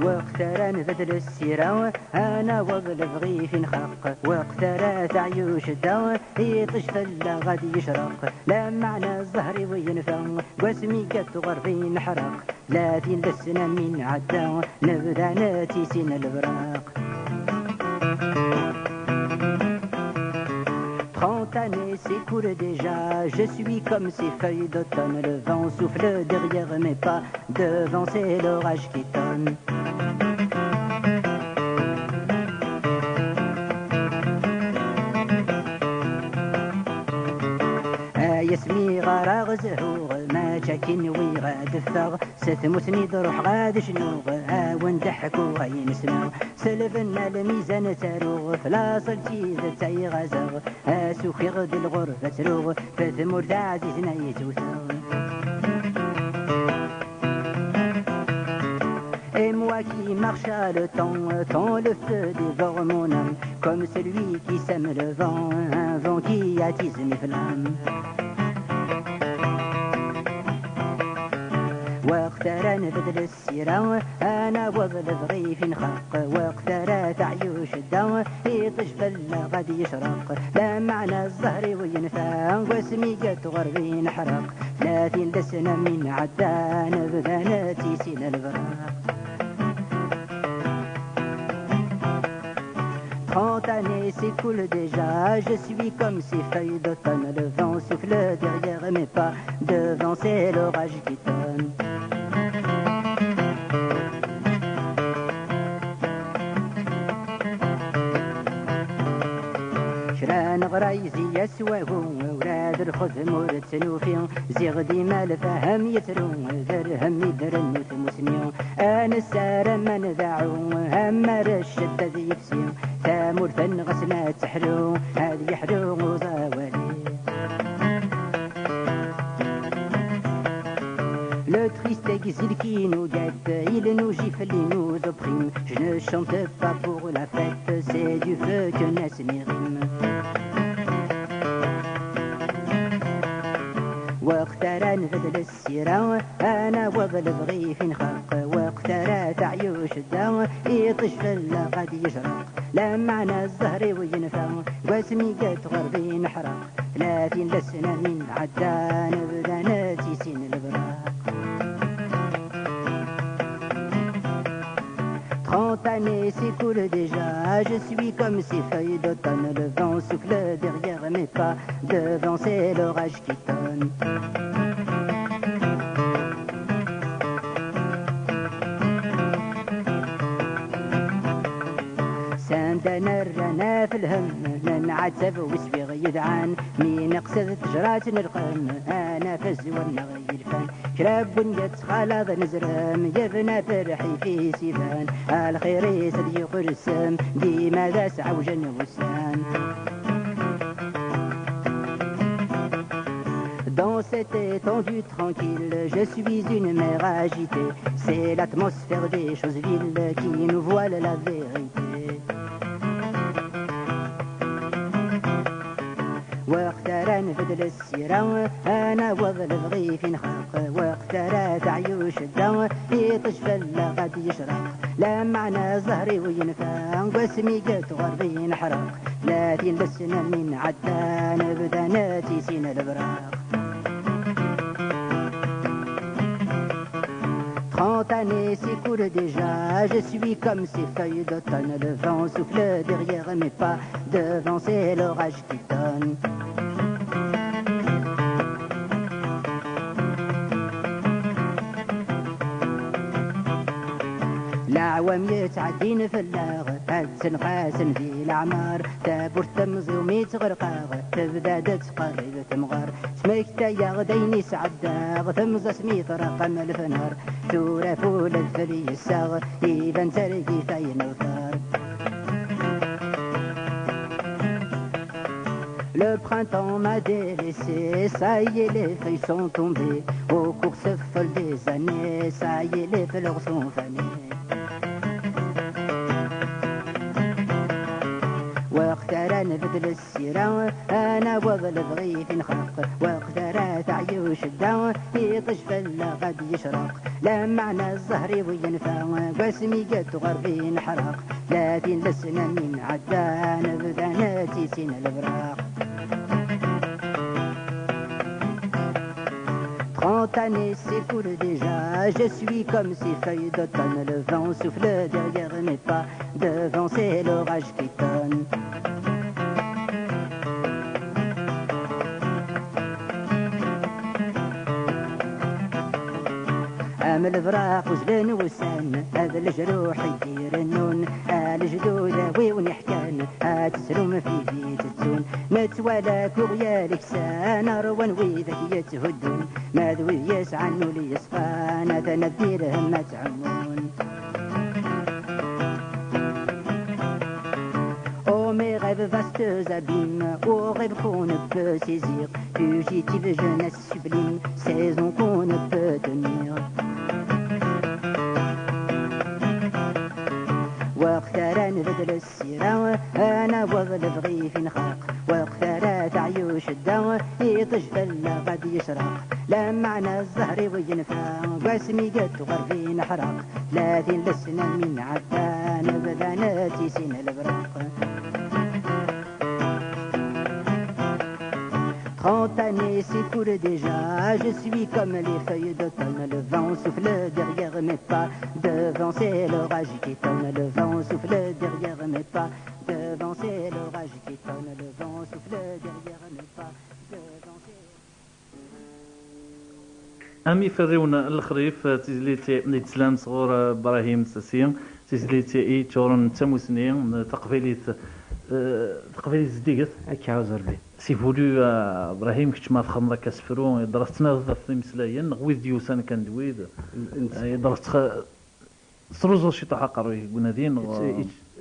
Weqt ara nbeddel ssira, ad naweḍ lebɣi fi nxaq. Weqt ara teɛyu cedda, iṭij fell-aɣ ad yecreq. Lameɛna zzher-iw yenfa, deg wasmi i tuɣerbi neḥreq. Tlatin d ssna mi nɛedda, nebda nettissin lebraq. Trente années s'écoulent déjà, je suis comme ces feuilles d'automne, le vent souffle derrière mes pas, devant c'est l'orage qui tonne. Ay asmi ɣareɣ zehhuɣ, mačči akken wiɣ ad ffeɣ, s tmusni d-ruḥeɣ ad cnuɣ, awen-d-ḥkuɣ ayen sneɣ. S lbenna lmizan ttaruɣ, f laṣel d tidet ay ɣazeɣ, as ukiɣ di lɣerba ttruɣ, f tmurt ɛzizen ay ttewteɣ. Et moi qui marche à le temps, tant le feu dévore mon âme, comme celui qui sème le vent, un vent qui attise mes flammes. Weqt ara nbeddel ssira, ad naweḍ lebɣi fi nxaq. Weqt ara teɛyu cedda, iṭij fell-aɣ ad yecreq. Lameɛna zzher-iw yenfa, deg wasmi i tuɣerbi neḥreq. Tlatin d ssna mi nɛedda, nebda nettissin lebraq. Trente années s'écoulent déjà, je suis comme ces feuilles d'automne. Le vent souffle derrière mes pas, devant c'est l'orage qui tonne. Kra neɣ Rayzi-as wagu, ula d lxedm ur tt-nufi. Ziɣ dima lfahem yettru, d rrhem i d-rennu tmusni. Ad nessaram ad ndeɛɛu, amar ccedda ad yefsi. Tamurt-nneɣ ass ma teḥlu, ad yeḥlu uẓawali. Le triste exil qui nous guette, il nous gifle, il nous opprime. Je ne chante pas pour la fête, c'est du feu que naissent mes rimes. Waqt ara nbeddel ssira, ad naweḍ lebɣi fi nxaq. Waqt ara teɛyu ccedda, iṭij fell-aɣ ad yecreq. Lameɛna zzher-iw yenfa, deg wasmi i yettɣar di neḥraq. Tlatin d asna mi nɛedda, nebda nettissin lebraq. Trente années s'écoulent déjà, je suis comme ces feuilles d'automne. Le vent souffle derrière mes pas, devant c'est l'orage qui tonne. Sanda nerra naf lhem, nenɛettab wi swiɣ yedɛan. Mi neqsed ttejrat n lqem, anafaz war-neɣ yelfan. Kra n win yettxalaḍ nezrem, yebna aferḥ-is iban. Lxir-is ad yuɣ rsem, dima d asɛewj n wussan. Dans cette étendue tranquille, je suis une mer agitée. C'est l'atmosphère des choses viles qui nous voile la vérité. Waqt ara nbeddel ssira, ad naweḍ lebɣi fi nxaq. Waqt ara teɛyu ccedda, iṭij fell-aɣ ad yecreq. Lameɛna zzher-iw yenfa, deg wasmi i yettɣar di neḥraq. Tlatin d asna mi nɛedda, nebda nettissin lebraq. Trente années s'écoulent déjà, je suis comme ces feuilles d'automne. Le vent souffle derrière mes pas, devant c'est l'orage qui tonne. Leɛwam yettɛeddin fell-aɣ, ad tenqasen di leɛmer. Tawwurt temẓi umi ttɣerqeɣ, tebda-d tettqerrib temɣer. Smektayeɣ-d ayen i sɛeddaɣ, temẓi-s mi terreq am lefnar. Tura f ula d fell yessaɣ, iban d targit ay neḍfer. Le printemps m'a délaissé, ça y est, les feuilles sont tombées. Au cours se folle des années, ça y est, les fleurs sont fanées. Waqt ara nbeddel ssira, ad naweḍ lebɣi fi nxaq. Waqt ara teɛyu ccedda, iṭij fell-aɣ ad yecreq. Lameɛna zzher-iw yenfa, deg wasmi i yettɣar di neḥraq. Tlatin d asna mi nɛedda, nebda nettissin lebraq. Trente années s'écoulent déjà, je suis comme ces feuilles d'automne. Le vent souffle derrière mes pas, devant c'est l'orage qui tonne. Am lebraq uzzlen wussan, ad lejruḥ i d-irennun, a lejdud a wi wen-iḥkan, ad teslum f-id i tettun. Nettwala-k uɣyal ksan, ṛwan widak yetthuddun, ma d wid yesɛan ul yeṣfan, atan ad dirhem ad tɛummun. Oh mes rêves vastes abîmes, oh rêves qu'on ne peut saisir, fugitive jeunesse sublime, saison qu'on ne peut tenir. Waqt ara nbeddel ssira, ad naweḍ lebɣi fi nxaq. Waqt ara teɛyu ccedda, iṭij fell-aɣ ad yecreq. Lameɛna zzher-iw yenfa, deg wasmi i yettɣar di neḥraq. Tlatin d asna mi nɛedda, nebda nettissin lebraq. Trente années s'écoulent déjà, je suis comme les feuilles d'automne. Le vent souffle derrière mes pas, devant c'est l'orage qui tonne. Le vent souffle derrière mes pas, devant c'est l'orage qui tonne. Le vent souffle derrière mes pas, devant c'est Am iferriwen n lexrif, d tizlit i d-teslam sɣur Brahim Sassi, d tizlit i yeččuren d tamusni taqbaylit. Eh, taqbaylit zeddiget. Akka, a Zerbi. C'est voulu, eh, Ibrahim, kečč ma txedmeḍ akka asefru, yeḍra tettnadiḍ ɣef imeslayen, neɣ wid d-yusan kan d wid, eh, yeḍra tettruẓuḍ ciṭuḥ aqerruy deg unadi, neɣ?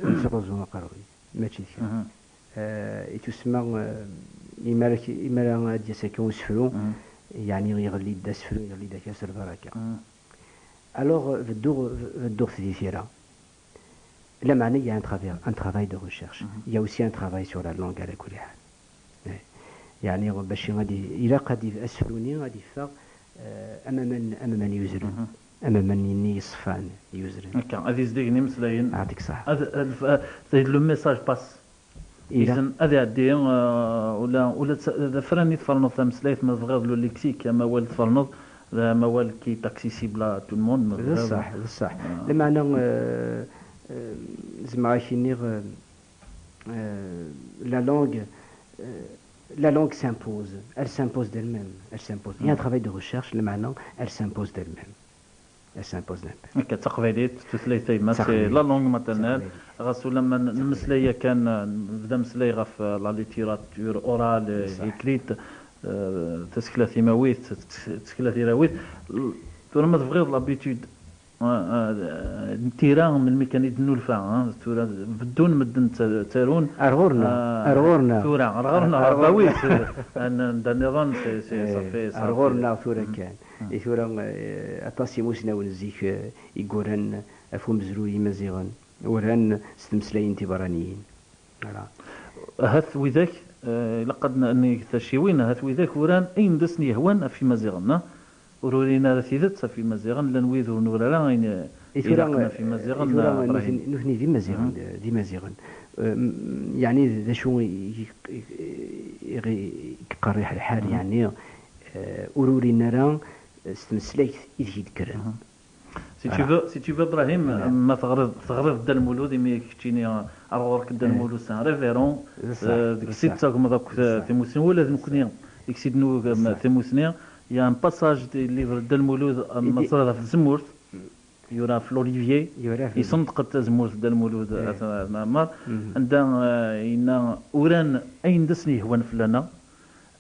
Yettruẓu aqerruy, mačči d kra. Eh, ittusemma, eh, imara k-, imara ad d-yas akka usefru, yeɛni yeɣli-d d asefru, yeɣli-d akka s lbaraka. Alors, bedduɣ, bedduɣ-t di tira. Lameɛna, il y a un travail, un travail de recherche. Il y a aussi un travail sur la langue, ɛla kulli ḥal. Eh. Yeɛni, bac ad i-, ilaq ad i-, asefru-nni ad iffeɣ, eh, am aman, am aman yuzren. Am aman-nni yeṣfan, yuzren. Akka, ad izdigen imeslayen. Ɛṭik ṣṣeḥ. Ad, ad, ad, le message passe. Izen ad iɛeddi, eh, ula, ula d, d afran i tferneḍ tameslayt, ma tebɣiḍ le lexique, amawal tferneḍ, d amawal qui est accessible à tout le monde, ma d tebɣiḍ. Ṣṣeḥ, d ṣṣeḥ. Ah. Lameɛna, eh, eh, zemreɣ ad k-iniɣ, eh, eh, la langue, eh, la langue s'impose, elle s'impose d'elle-même, elle s'impose. Il y a un travail de recherche, lameɛna, elle s'impose d'elle-même. Elle s'impose d'un peu. Akka, d taqbaylit, tutlayt tayemmat, c'est la langue maternelle. Ɣas ulamma n-, nemmeslay yakan, eh, nebda ameslay ɣef, eh, la littérature orale, eh, écrite, eh, tasekla timawit, ts-, tsekla tirawit. L-, tura ma tebɣiḍ l'habitude, eh, eh, n tira, melmi kan i d-nnulfa, eh, tura beddun medden tta-, ttarun. Ar ɣur-neɣ, eh, ar ɣur-neɣ. Tura, ar ɣur-neɣ, ar ɣur-neɣ. Anda nniḍen, c'est, c'est, ça fait, ça fait. Ar ɣur-neɣ tura kan. I tura, eh, aṭas imusnawen zik, eh, i yuran ɣef umezruy n Yimaziɣen, uran s tmeslayin tiberraniyin. Voilà. Ahat widak, eh, ilaq ad n-, neg taciwin, ahat widak uran ayen d asen-yehwan ɣef Yimaziɣen, neɣ? Ur urin ara tidet ɣef Yimaziɣen, llan wid ur nura ara ayen, eh, ilaqen ɣef Yimaziɣen, i tura, eh, Ibrahim. Nutni, nutni d Imaziɣen, eh, d Imaziɣen. Eh, m-, yeɛni d acu i, i, i, i, i yeqerriḥ lḥal, yeɛni, eh, ur urin ara, eh, s tmeslayt ideg i d-kkren. Si tu veux, si tu veux, Ibrahim, ma teɣriḍ, teɣriḍ Dda Lmulud, imi keččini ar ɣur-k Dda Lmulud, c'est un révérend, eh, deg-s i d-tettagmeḍ akk, eh, timussniwin, ula d nekkni deg-s i d-nugem timussni. Il y a un passage des livres Dda Lmulud, eh, ma teẓriḍ ɣef tzemmurt, yura ɣef l'Olivier, yura ɣef, isenṭeq-d tazemmurt Dda Lmulud, eh, At, At Mɛemmer, anda, eh, yenna uran ayen d asen-yehwan fell-aneɣ,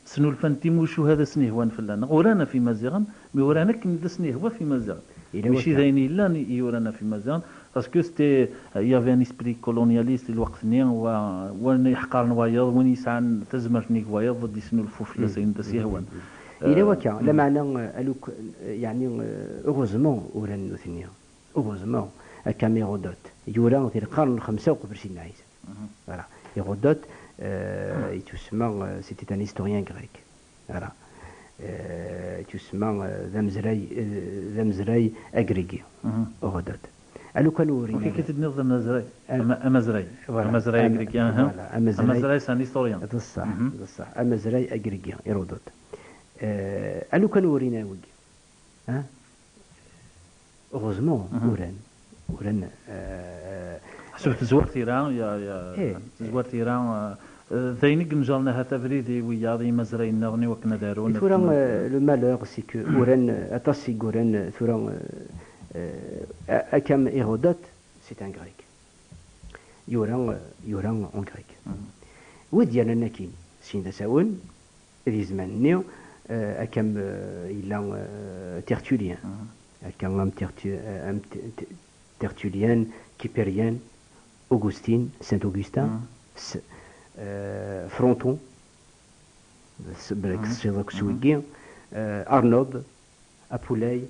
snulfan timucuha d asen-yehwan fell-aneɣ. Uran ɣef Imaziɣen, mi uran akken d asen-yehwa ɣef Imaziɣen. Mačči d ayen yellan i, i uran ɣef Imaziɣen, parce que c'était, il y avait un esprit colonialiste i lweqt-nni, wa, win iḥeqren wayeḍ, win yesɛan tazmert nnig wayeḍ, ad d-isnulfu fell-as ayen d as-yehwan. Yella wakka, lameɛna, eh, aluk-, eh, yeɛni, eh, heureusement uran nutni. Heureusement, akka am Hérodote, yura di lqern n lxemsa uqbel Sidna Ɛisa. Voilà. Hérodote, euh, il se ment, euh, c'était un historien grec. Voilà. Euh, il se ment, euh, d amezray, euh, d amezray agrigi, Hérodote. Alukan ur urin ara. Amek i t-id-tenniḍ d amezray? Am-, amezray. Voilà. Amezray agrigi, aha. Voilà, amezray. Amezray, c'est un historien. D ṣṣeḥ, d ṣṣeḥ. Amezray agrigi, Hérodote. Euh, alukan ur urin ara wigi. Hein? Heureusement, uran. Uran, euh, ḥseb tezwar tira, ya, ya, tezwar tira, euh, euh, d ayen i yenǧren ahat abrid i wiyaḍ, i yimazray nniḍen i wakken ad arun. Et tura, euh, le malheur, c'est que uran, euh, aṭas i yuran, euh, tura, euh, euh, a-, akka am Hérodote, c'est un grec. Yura, euh, yura en grec. Wid yernan akkin, sin d asawen, di zzman-nni, euh, akka am, euh, yella, euh, Tertullien. Akka am Tertu-, euh, am T-, T-, Tertullien, Kipérien, Augustin, Saint Augustin, s-, euh, Fronton, s-, belk tesliḍ akk s wigi, euh, Arnob, Apulay,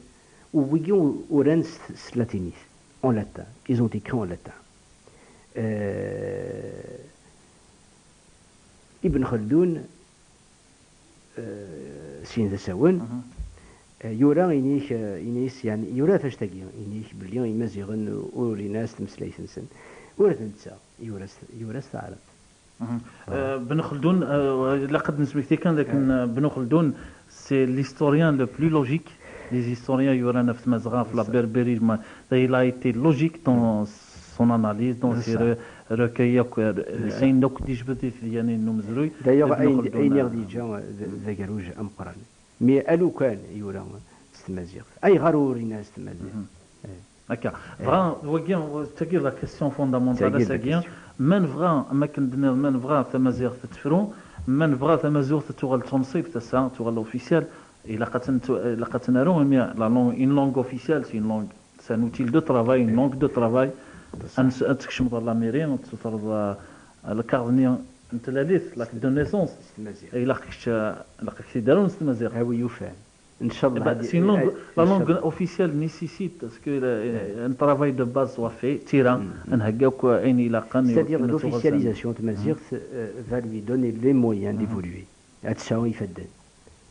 u wigi u-, uran s, s latinit, en latin. Ils ont écrit en latin. Euh, Ibn Khaldun, euh, sin d asawen, euh, yura inik, euh, inik, yani, yura tact-agi, inik belli Imaziɣen ur urin ara s tmeslayt-nsen. Ula d netta, yura s, yura s taɛrabt. Euh, Ben Kheldoun, euh, ilaq ad nesmekti kan dakken, euh, Ben Kheldoun, c'est l'historien le plus logique. Les historiens yuran ɣef Tmazɣa, ɣef la Berbérie, ma, il a été logique dans son analyse, dans ses re-, recueils, akk, euh, ayen akk d-yejbed i tedyanin n umezruy. D'ailleurs, ayen, ayen i ɣ-d-yeǧǧa d, d agerruj ameqqran. Mi alukan yura s tmaziɣt. Ayɣer ur urin ara s tmaziɣt? Eh. Akka. Dɣa, wagi, tagi la question fondamentale, tagi la ass-agi, question. Ma nebɣa, am akken d-tenniḍ, ma nebɣa tamaziɣt ad tefru, ma nebɣa tamaziɣt ad tuɣal d tunṣibt ass-a, ad tuɣal officielle, ilaq ad tent-, ilaq ad tt-naru, imi la langue, une langue officielle, c'est une langue, c'est un outil de travail, une langue de travail. Ad s-, ad tekcmeḍ ɣer la mairie, ad tessutreḍ, euh, lkaɣeḍ-nni n tlalit, l'acte de naissance. Ilaq kečč, euh, ilaq ad k-t-id-arun s tmaziɣt. A wi yufan. Nchallah. Eh ben, c'est une langue, la langue officielle nécessite, parce que le, un travail de base soit fait, tira, ad nheggi akk ayen ilaqen. C'est-à-dire, l'officialisation n tmaziɣt, euh, va lui donner les moyens d'évoluer. Ad tesɛu ifadden.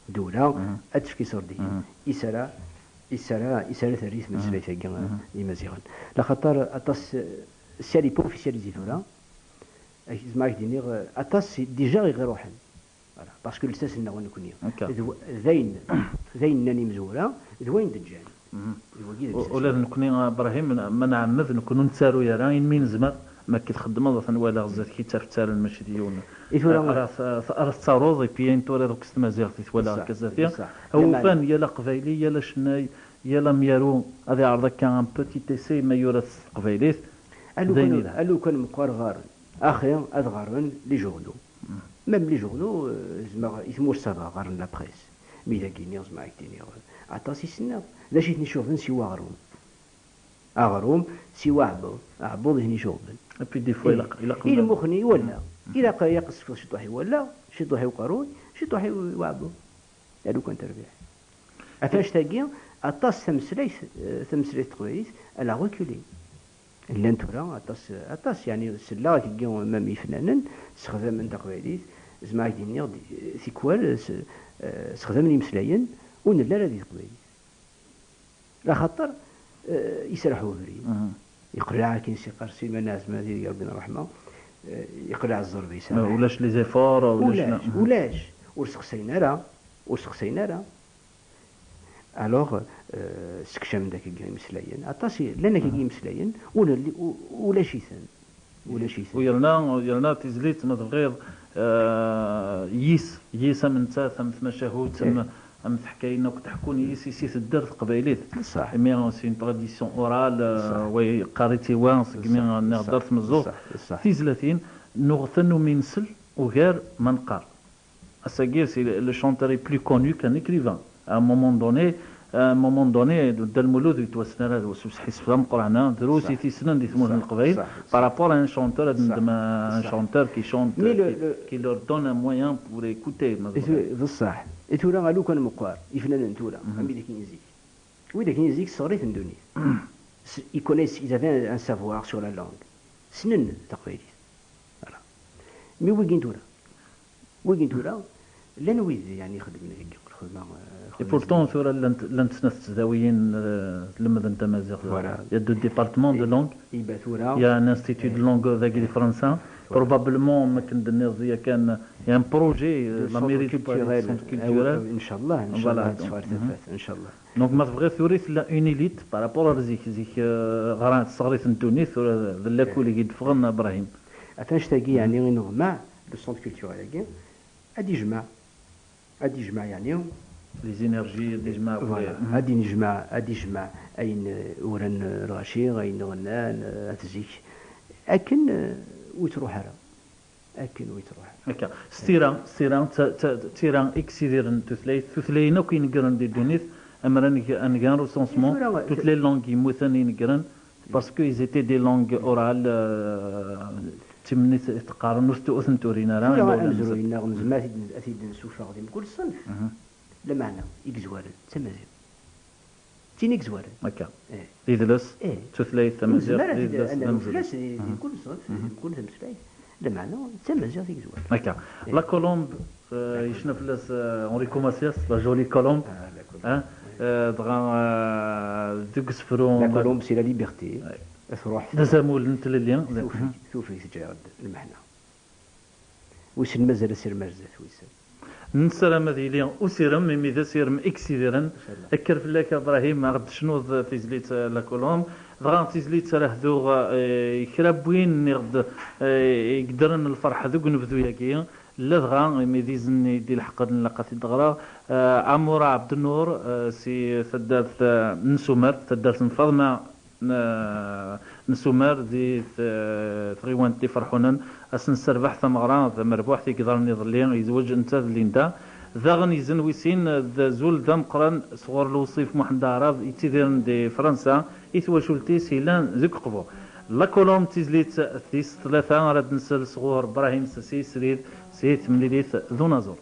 Ddula ad tefk iṣurdiyen. Isara, isara, isara terri tmeslayt-agi, euh, imaziɣen. Laxaṭer aṭas, euh, si elle est pas officialisée tura, ak-, zemreɣ ad k-d-iniɣ, euh, aṭas déjà i ɣ-iruḥen. Voilà. Parce que lsas-nneɣ nekkni, d w-, d ayen, d ayen nnan imezwura, d wayen d-ǧǧan. D wagi d lsas. Ula d nekkni, a Ibrahim, ma nɛemmed, nekkni ur nettaru ara, ayen mi nezmer, ma akka txeddmeḍ, ad ten-walaɣ zdat-k, i ttafettaren, mačči d yiwen. I tura ara t-, ara tettaruḍ, et puis ayen turiḍ akk s tmaziɣt i twalaɣ akka zdat-i. Awufan, yal aqbayli, yal acennay, yal amyaru, ad iɛreḍ akka un petit essai, ma yura-t s teqbaylit. Alukan, alukan meqqar ɣaren. Axi ad ɣaren les journaux. Même les journaux, euh, zemreɣ, i tmurt ça va, ɣaren la presse. Mi dagi-nni zemreɣ ad k-d-iniɣ, euh, aṭas i ssneɣ. D acu i ten-icuɣben siwa aɣrum? Aɣrum, siwa aɛebbuḍ. Aɛebbuḍ i ten-icuɣben. Et puis des fois, ilaq, ilaq i lmux-nni i wallaɣ. Ilaq, ilaq ad s-tefkeḍ ciṭuḥ i wallaɣ, ciṭuḥ i uqerruy, ciṭuḥ i uɛebbuḍ. Alukan terbiḥ. Ɣef annect-agi, aṭas tameslayt, eh, tameslayt teqbaylit, elle a reculé. Llan tura aṭas, aṭas, yeɛni, selleɣ akk-agi, même ifnanen, ssexdamen taqbaylit, zemreɣ ad k-d-iniɣ, eh, tikwal, s-, eh, ssexdamen imeslayen, ur nelli ara di teqbaylit. Laxaṭer, eh, iserreḥ ubrid. Yeqleɛ akken s-iqqar Sliman Ɛezmati, deg Rebbi n ṛṛeḥma, eh, yeqleɛ ẓẓerb-is. Ma ulac les efforts, ulac, ulac, ulac. Ur sexsayen ara, ur sexsayen ara. Alors, euh, ssekcam-d akkagi imeslayen. Aṭas i, llan akkagi imeslayen, ur nelli, u-, ulac-iten. Ulac-iten. U yerna, yerna tizlit, ma tebɣiḍ, euh, yis, yis am nettat, am tmacahut, am, am teḥkayin akk teḥkun yis, yis i tedder teqbaylit. Ṣṣeḥ. Imi c'est une tradition orale, euh, wa yeqqar-itt i wa, segmi nehder tmeẓẓuɣt. Ṣṣeḥ, ṣṣeḥ. Tizlatin, nuɣ tannumi nsell ugar ma neqqar. Ass-agi, c'est le, le chanteur est plus connu qu'un écrivain. À un moment donné, à un moment donné, Dda Lmulud yettwassen ara d usḥissef d ameqqran, drus i t-issnen di tmurt n Leqbayel, par rapport à un chanteur, ad neddem, un chanteur qui chante, qui, qui leur donne un moyen pour écouter, ma tebɣiḍ. D ṣṣeḥ. I tura, a lukan meqqar, ifnanen tura, am widak n zik. Widak n zik, sseɣrit n ddunit. S-, ils connaissent, ils avaient un, un savoir sur la langue. Ssnen taqbaylit. Voilà. Mi wigin tura, wigin tura, llan wid, yeɛni, ixeddmen deg lxedma, eh, et pourtant, tura llant, llant snat tesdawiyin, eh, lemmden tamaziɣt. Voilà. Il y a deux départements de langue. Iba tura. Il y a un institut de langue dagi di Fransa. Voilà. Probablement, ma akken d-tenniḍ yakan, il y a un projet, eh, la mairie de Paris, centre culturel. Inchallah, inchallah, voilà, donc, ad teffeɣ ɣer tafat, inchallah. Donc, ma tebɣiḍ, tura tella une élite par rapport ar zik, zik, eh, ɣran tesseɣrit n ddunit, tura d lakul i d-ffɣen, Ibrahim. Ɣef annect-agi, yeɛni, i neḍmeɛ, le centre culturel-agi, ad d-ijmeɛ, ad d-ijmeɛ, yeɛni, les énergies, ad d-ijmeɛ, voilà, ad d-ijmeɛ, ad d-ijmeɛ ayen, eh, uran, eh, lɣaci, ayen ɣennan, eh, at zik, akken, eh, ur yettruḥ ara. Akken ur yettruḥ. Akka. S tira, s tira, d ta-, d ta-, d tira i yessidiren tutlayt, tutlayin akk ineggren di ddunit, amer ad neg, ad neg un recensement, toutes les langues yemmuten ineggren, parce que ils étaient des langues orales, euh, d timmit i teqqaren, ur t-, ur tent-urin ara. Tura amezruy-nneɣ, nezmer ad t-id-, ad t-id-nessufeɣ di mkul ṣṣenf, lameɛna i yezwaren d tamaziɣt. D tin i yezwaren. Akka. Eh. D idles, eh, d tutlayt tamaziɣt, d idles, d amezruy. Nezmer ad t-id-, ad nernu fell-as di, di mkul ṣṣenf, di mkul tameslayt. Lameɛna, d tamaziɣt i yezwaren. Akka. Eh. La Colombe, euh, yecna fell-as, euh, Enrico Macias, La Jolie Colombe. Ah, La Colombe. Hein? Euh, dɣa, euh, deg usefru. La Colombe, c'est la liberté. Ouais. Ad truḥ. D azamul n tlelli. Tufeg, tufeg teǧǧa-yaɣ-d lmeḥna. Wissen mazal asirem ar zdat, wissen. Nessaram ad yili usirem, imi d asirem i yessidiren. Inchallah. Kker fell-ak, a Ibrahim, ad ɣ-d-tecnuḍ tizlit, eh, La Colombe. Dɣa tizlit ara hduɣ, eh, kra n win nniɣ-d, eh, i yeddren lferḥ deg unebdu-agi. Ladɣa, imi d izen i d-ilḥeqen, ilaq ad t-id-ɣreɣ, eh, Amura Ɛebdennur, eh, si taddart, eh, n Sumer, taddart n Faḍma n-, nessumar di t-, tɣiwant n Iferḥunen, ass n sserbeḥ tameɣra tamerbuḥt i yeḍran iḍelli, yezweǧ netta d Linda. Daɣen izen wis sin d azul d ameqqran sɣur Lewṣif Muḥend Aɛrab yettidiren di Fransa, i twacult-is yellan deg Uqbu. La Colombe d tizlit tis tlata ara d-nsel sɣur Brahim Sasi Srid si temlilit d unaẓur.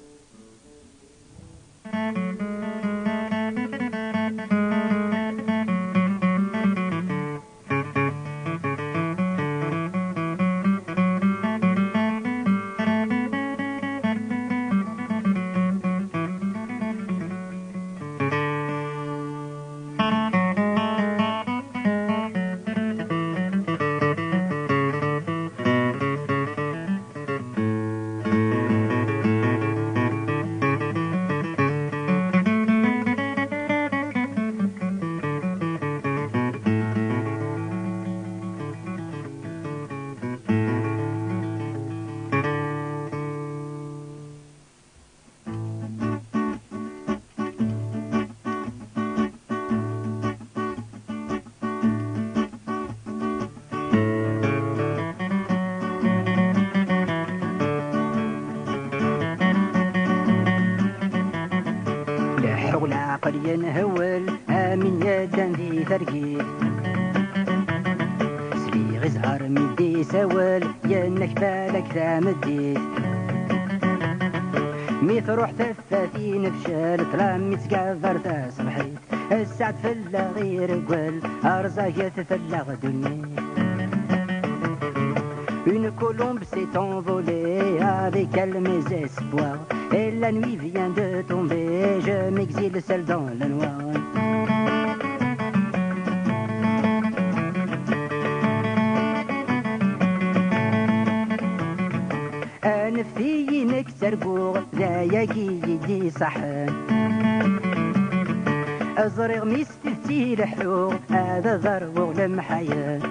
Leḥḥuɣ leɛqel yenhewwel, am win yeddan di targit. Sliɣ i zzher mi d-isawel, yenna-k balak tameddit. Mi truḥ tafat inefcel, ṭlam mi ttgabar taṣebḥit. Sseɛd fell-aɣ ireggel, rẓaget fell-aɣ ddunit. Une colombe s'est envolée avec elle mes espoirs. Et la nuit vient de tomber, je m'exile seul dans le noir. Anfet-iyi nekk ttarguɣ, d ayagi i d-iṣaḥen. Ẓriɣ mi s tidet i leḥḥuɣ, ad ḍerwuɣ lemḥayen.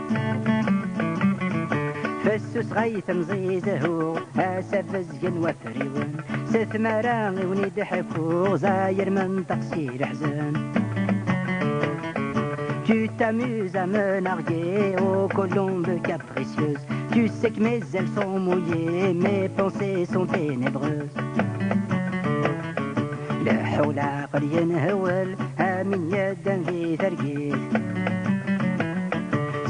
Fessus ɣay temẓi zehhuɣ, asabezgen wafriwen. S tmara i wen-id-ḥekkuɣ, ẓayer menṭeq si leḥzen. Tu t'amuses à me narguer, ô colombe capricieuse. Tu sais que mes ailes sont mouillées, mes pensées sont ténébreuses. Leḥḥuɣ leɛqel yenhewwel, am win yeddan di targit.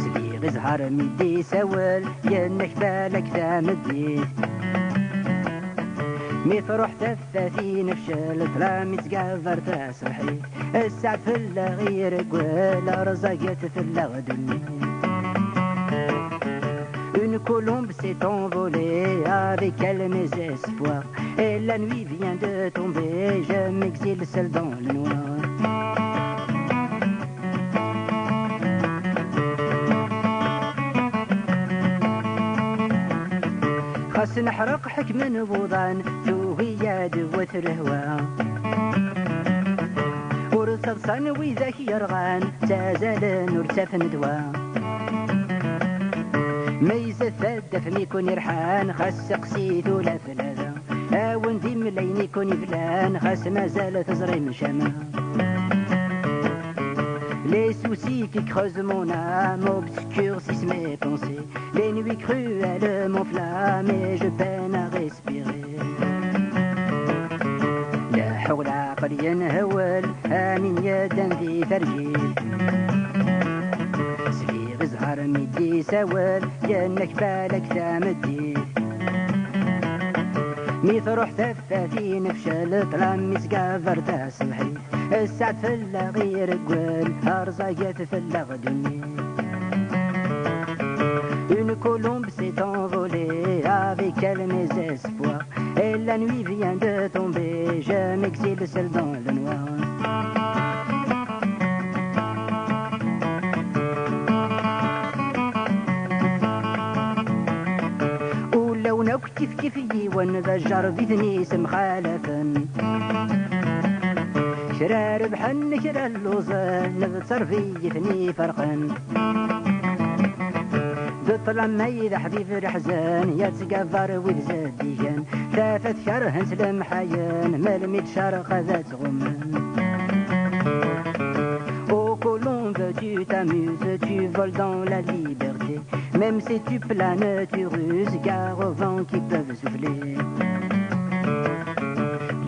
Sliɣ i zzher mi d-isawel, yenna-k balak tameddit. Mi truḥ tafat inefcel, ṭlam mi ttgabar taṣebḥit. Sseɛd fell-aɣ ireggel, rẓaget fell-aɣ ddunit. Une colombe s'est envolée, avec elle mes espoirs. Et la nuit vient de tomber, je m'exile seul dans le noir. Xas neḥreq ḥekmen wuḍan, tugi ad wet lehwa. Ur ttaḍsan widak yerɣan, ttazalen ur ttafen ddwa. Ma yzad taddart mi kun-irḥan, xas seqsit ula f lada. Awen-d imlayen i kun-iblan, xas mazal teẓrim ccama. Les soucis qui creusent mon âme obscurcissent mes pensées. Les nuits cruelles m'enflamment et je peine à respirer. Leḥḥuɣ leɛqel yenhewwel, am win yeddan di targit. Sliɣ i zzher mi d-isawel, yenna-k balak tameddit. Mi truḥ tafat inefcel, ṭlam mi ttgabar taṣebḥit. Sseɛd fell-aɣ ireggel, rẓaget fell-aɣ ddunit. Une colombe s'est envolée, avec elle mes espoirs. Et la nuit vient de tomber, je m'exile seul dans le noir. Ulawen akk kifkif yiwen, d ajerreb i ten-isemxalafen. Kra rebḥen, kra lluẓen, d tterbiya i ten-iferqen. D ṭṭlam ma d aḥbib leḥzen, yettgabar wid zeddigen. Tafat kerhen-tt lemḥayen, melmi d-tcerreq ad tt-ɣummen. Ô colombe, tu t'amuses, tu Dans la liberté, même si tu planes, tu ruses, gare aux vents qui peuvent souffler.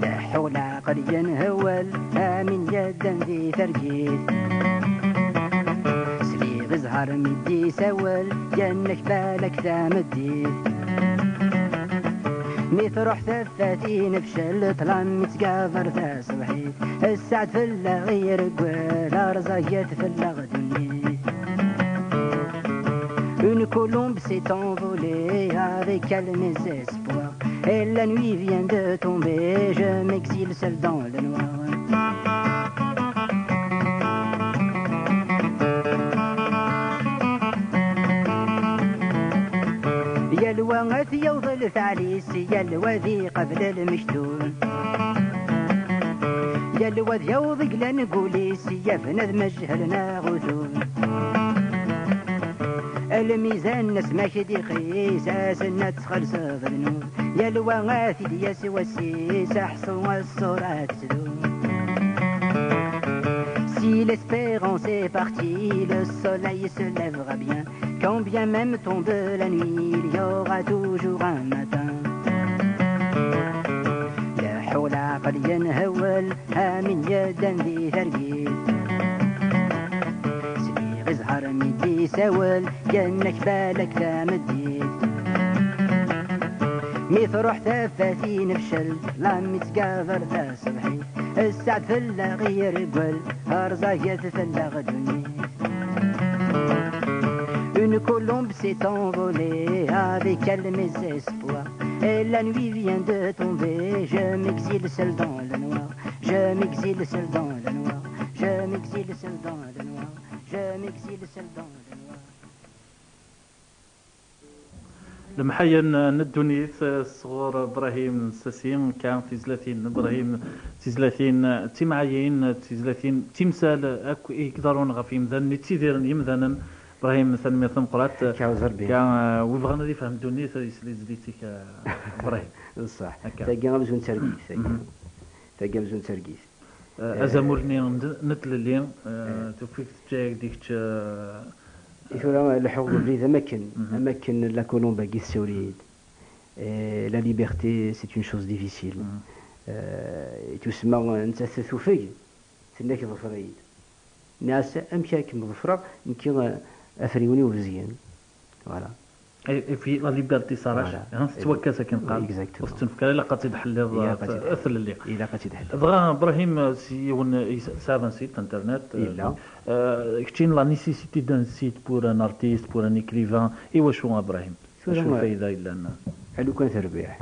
Leḥḥu leɛqel yenhewwel, am win yeddan di targit. Sliɣ i zzher mi d-isawel, yennek balak tameddit. Mi truḥ tafat i nefcel, ṭṭlam mi ttgabar taṣebḥit. Sseɛd fell-aɣ ireggel, rẓaget fell-aɣ ddunit. Une colombe s'est envolée avec elle mes espoirs. Et la nuit vient de tomber, je m'exile seul dans le noir. Yal wa ad t-yaweḍ lfeɛl-is, yal wa ad iqabel lmektub. Yal wa ad yaweḍ i yellan deg wul-is, ya bnadem ajhel neɣ utub. Lmizan asma k-id-iqis, asenna ad txellṣeḍ ddnub. Yal wa ad t-id-yas wass-is, aḥṣu aṣṣur ad tdum. Si l'espérance est partie, le soleil se lèvera bien. Quand bien même tombe la nuit, il y aura toujours un matin. Leḥḥu leɛqel yenhewwel, am win yeddan di targit. Sliɣ i zzher mi d-isawel, yennek balak tameddit. Mi truḥ tafat i nefcel, ṭṭlam mi ttgabar taṣebḥit. Sseɛd fell-aɣ ireggel, rẓaget fell-aɣ ddunit. Une colombe s'est envolée avec elle mes espoirs. Et la nuit vient de tomber, je m'exile seul dans le noir. Je m'exile seul dans le noir. Je m'exile seul dans le noir. Je m'exile seul dans le noir. Lemḥayya n, n ddunit, eh, sɣur Brahim Sassi, akka tizlatin n Brahim, tizlatin, eh, d timɛayin, tizlatin d timsal, akk i iḍerrun ɣef yimdanen, i ttidiren yimdanen. Brahim, tanemmirt tameqqrant. Akka, wi bɣan ad ifhem ddunit, ad yesli tizlit-ik, eh, Brahim. D ṣṣeḥ. Akka. Tagi amzun d targit, tagi. Mhm. Tagi amzun d targit. Eh, azamul-nni n, n tlelli, eh, eh, tufikt teǧǧa-yak-d i kečč, eh, I tura leḥḥuɣ deg ubrid am akken, mhm, am akken la colombe-agi tessawel-iyi-d. Eh, la liberté, c'est une chose difficile. Mhm. Eh, i tusma nettat tufeg, tenna-k ḍfer-iyi-d. Nniɣ-as, amek ara kem-ḍefreɣ, nekki, eh, afriwen-iw bezgen. Voilà. Et, et puis la liberté s'arrache, voilà, hein, tettwakkes akken qqaren. Exactement. Ur tettunefk ara, ilaq ad tt-id-ḥelliḍ, ilaq ad tt-id-ḥelliḍ, tlelli. Ilaq ad tt-id-ḥelliḍ. Dɣa, Brahim, eh, s yiwen, eh, is-, tesɛiḍ un site internet, eh, yella. Euh, keččini, la nécessité d'un site pour un artiste, pour un écrivain, i wacu, a Brahim? Tura, acu lfayda yellan? A lukan terbiḥ,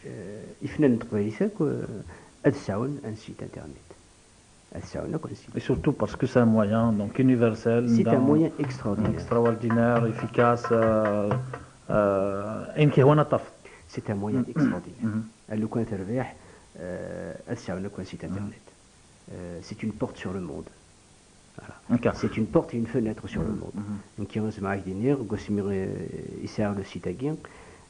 eh, ifnanen n teqbaylit akk, eh, ad sɛun un site internet. Ad sɛun akk un site. Et surtout parce que c'est un moyen, donc, universel, c'est un moyen extraordinaire. Extraordinaire, efficace, euh, euh, ayen k-yehwan ad t-tafeḍ. C'est un moyen extraordinaire. Mhm. A lukan terbiḥ, eh, ad sɛun akk un site internet. Euh, c'est une porte sur le monde. Voilà. D'accord. C'est une porte et une fenêtre sur le monde. Mhm. Nekki zemreɣ ad ak-d-iniɣ, deg wasmi, eh, i sɛiɣ le site-agi,